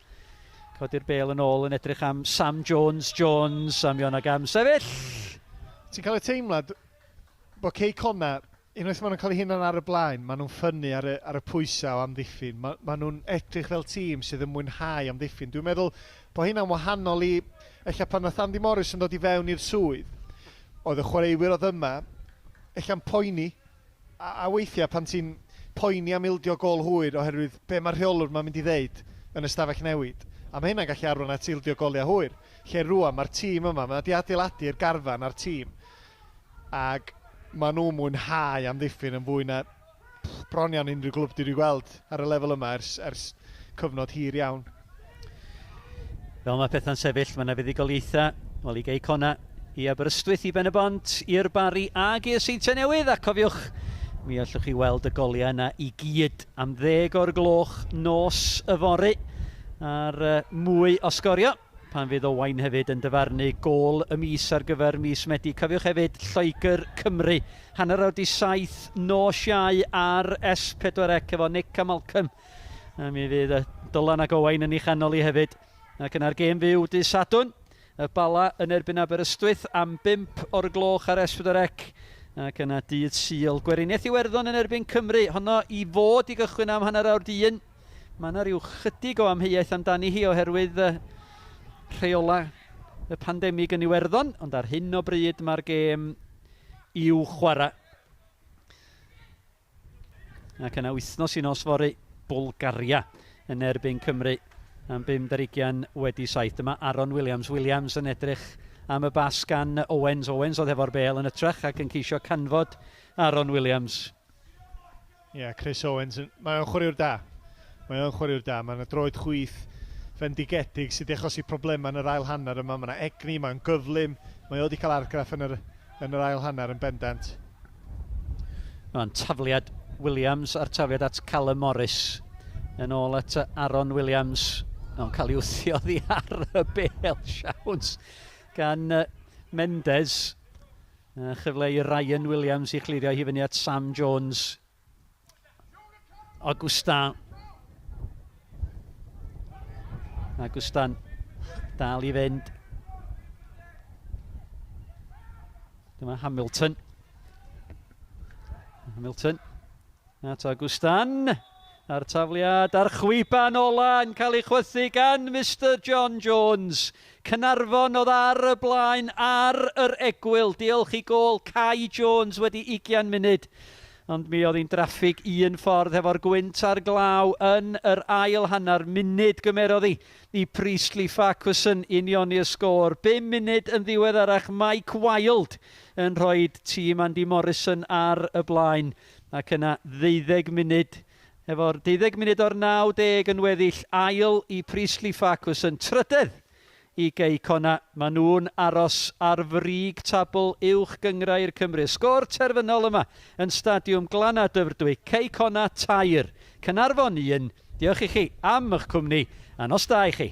Codi'r bel yn ôl yn edrych am Sam Jones. Jones am Iona Gam sefyll. Ti'n cael y teimlad bod Cei Connah, unwaith maen nhw'n cael eu hunain ar y blaen, maen nhw'n ffynnu ar y, ar y pwysau o amddiffyn. Ma, maen nhw'n edrych fel tîm sydd yn mwynhau amddiffyn. Dwi'n meddwl bod hynna'n wahanol i, ella pan nath Andy Morris yn dod i fewn i'r swydd, oedd y chwaraewyr oedd yma, ella'n poeni, a, a weithiau pan ti'n poeni am ildio gôl hwyr oherwydd be mae'r rheolwr ma'n mynd i ddeud yn y stafell newid. A mae hynna'n gallu arwain at ildio goliau hwyr. Lle rwan mae'r tîm yma, mae wedi adeiladu'r garfan a'r tîm ac maen nhw'n mwynhau amddiffyn yn fwy na bron iawn unrhyw glwb dwi wedi gweld ar y lefel yma ers, ers cyfnod hir iawn. Fel mae pethau'n sefyll, mae yna fuddugoliaethau, wel i Gei Connah, i Aberystwyth, i Ben-y-bont, i'r Barri ag i'r Seintiau Newydd. A cofiwch, mi allwch chi weld y goliau yna i gyd am ddeg o'r gloch nos yfory ar mwy o sgorio pan fydd Owain hefyd yn dyfarnu gôl y mis ar gyfer mis Medi. Cofiwch hefyd Lloegr Cymru, 7:30 nos Iau ar S4C efo Nick a Malcolm. A mi fydd Dylan ac Owain yn ei chanol i hefyd. Ac yna'r gêm fyw dydd Sadwrn, y Bala yn erbyn Aberystwyth am 5 o'r gloch ar S4C. Ac yna dydd Sul, Gweriniaeth Iwerddon yn erbyn Cymru. Honno i fod i gychwyn am 1:30. Mae yna rhyw chydig o amheuaeth amdani hi oherwydd rheola y pandemig yn Iwerddon, ond ar hyn o bryd mae'r gêm i'w chwarae. Ac yna wythnos i nos fory, Bwlgaria yn erbyn Cymru am 7:20. Dyma Aaron Williams. Williams yn edrych am y bas gan Owens. Owens oedd hefo'r bel yn ytrach ac yn ceisio canfod Aaron Williams. Ie, yeah, Chris Owens, mae o'n chwaraewr da. Mae o'n chwaraewr da. Mae'n droed chwith fendigedig sydd wedi achosi problemau yn yr ail hanner yma. Mae yna egni, mae'n gyflym. Mae o wedi cael argraff yn yr, yn yr ail hanner yn bendant. Mae'n tafliad Williams a'r tafliad at Callum Morris. Yn ôl at Aaron Williams. O'n cael ei wthio ddi ar y bel, siawns, gan Mendes. A chyfle i Ryan Williams i chlirio hi fyny at Sam Jones. Augustin. Augustin dal i fynd. Dyma Hamilton. Hamilton. At Augustin. A'r tafliad a'r chwiban ola yn cael ei chwythu gan Mister John Jones. Caernarfon oedd ar y blaen ar yr egwyl. Diolch i gôl Kai Jones wedi 20 munud. Ond mi oedd hi'n draffig un ffordd hefo'r gwynt a'r glaw yn yr ail hanner. Munud gymerodd hi i Priestley Farquharson unioni y sgôr. 5 munud yn ddiweddarach Mike Wilde yn rhoi tîm Andy Morrison ar y blaen. Ac yna ddeuddeg munud Efo'r 12 munud o'r 90 yn weddill, ail i Priestley Farquharson, trydedd i Gei Connah. Maen nhw'n aros ar frig tabl Uwch Gynghrair Cymru. Sgôr terfynol yma yn Stadiwm Glannau Dyfrdwy. Cei Connah 3, Caernarfon 1. Diolch i chi am eich cwmni a nos da i chi.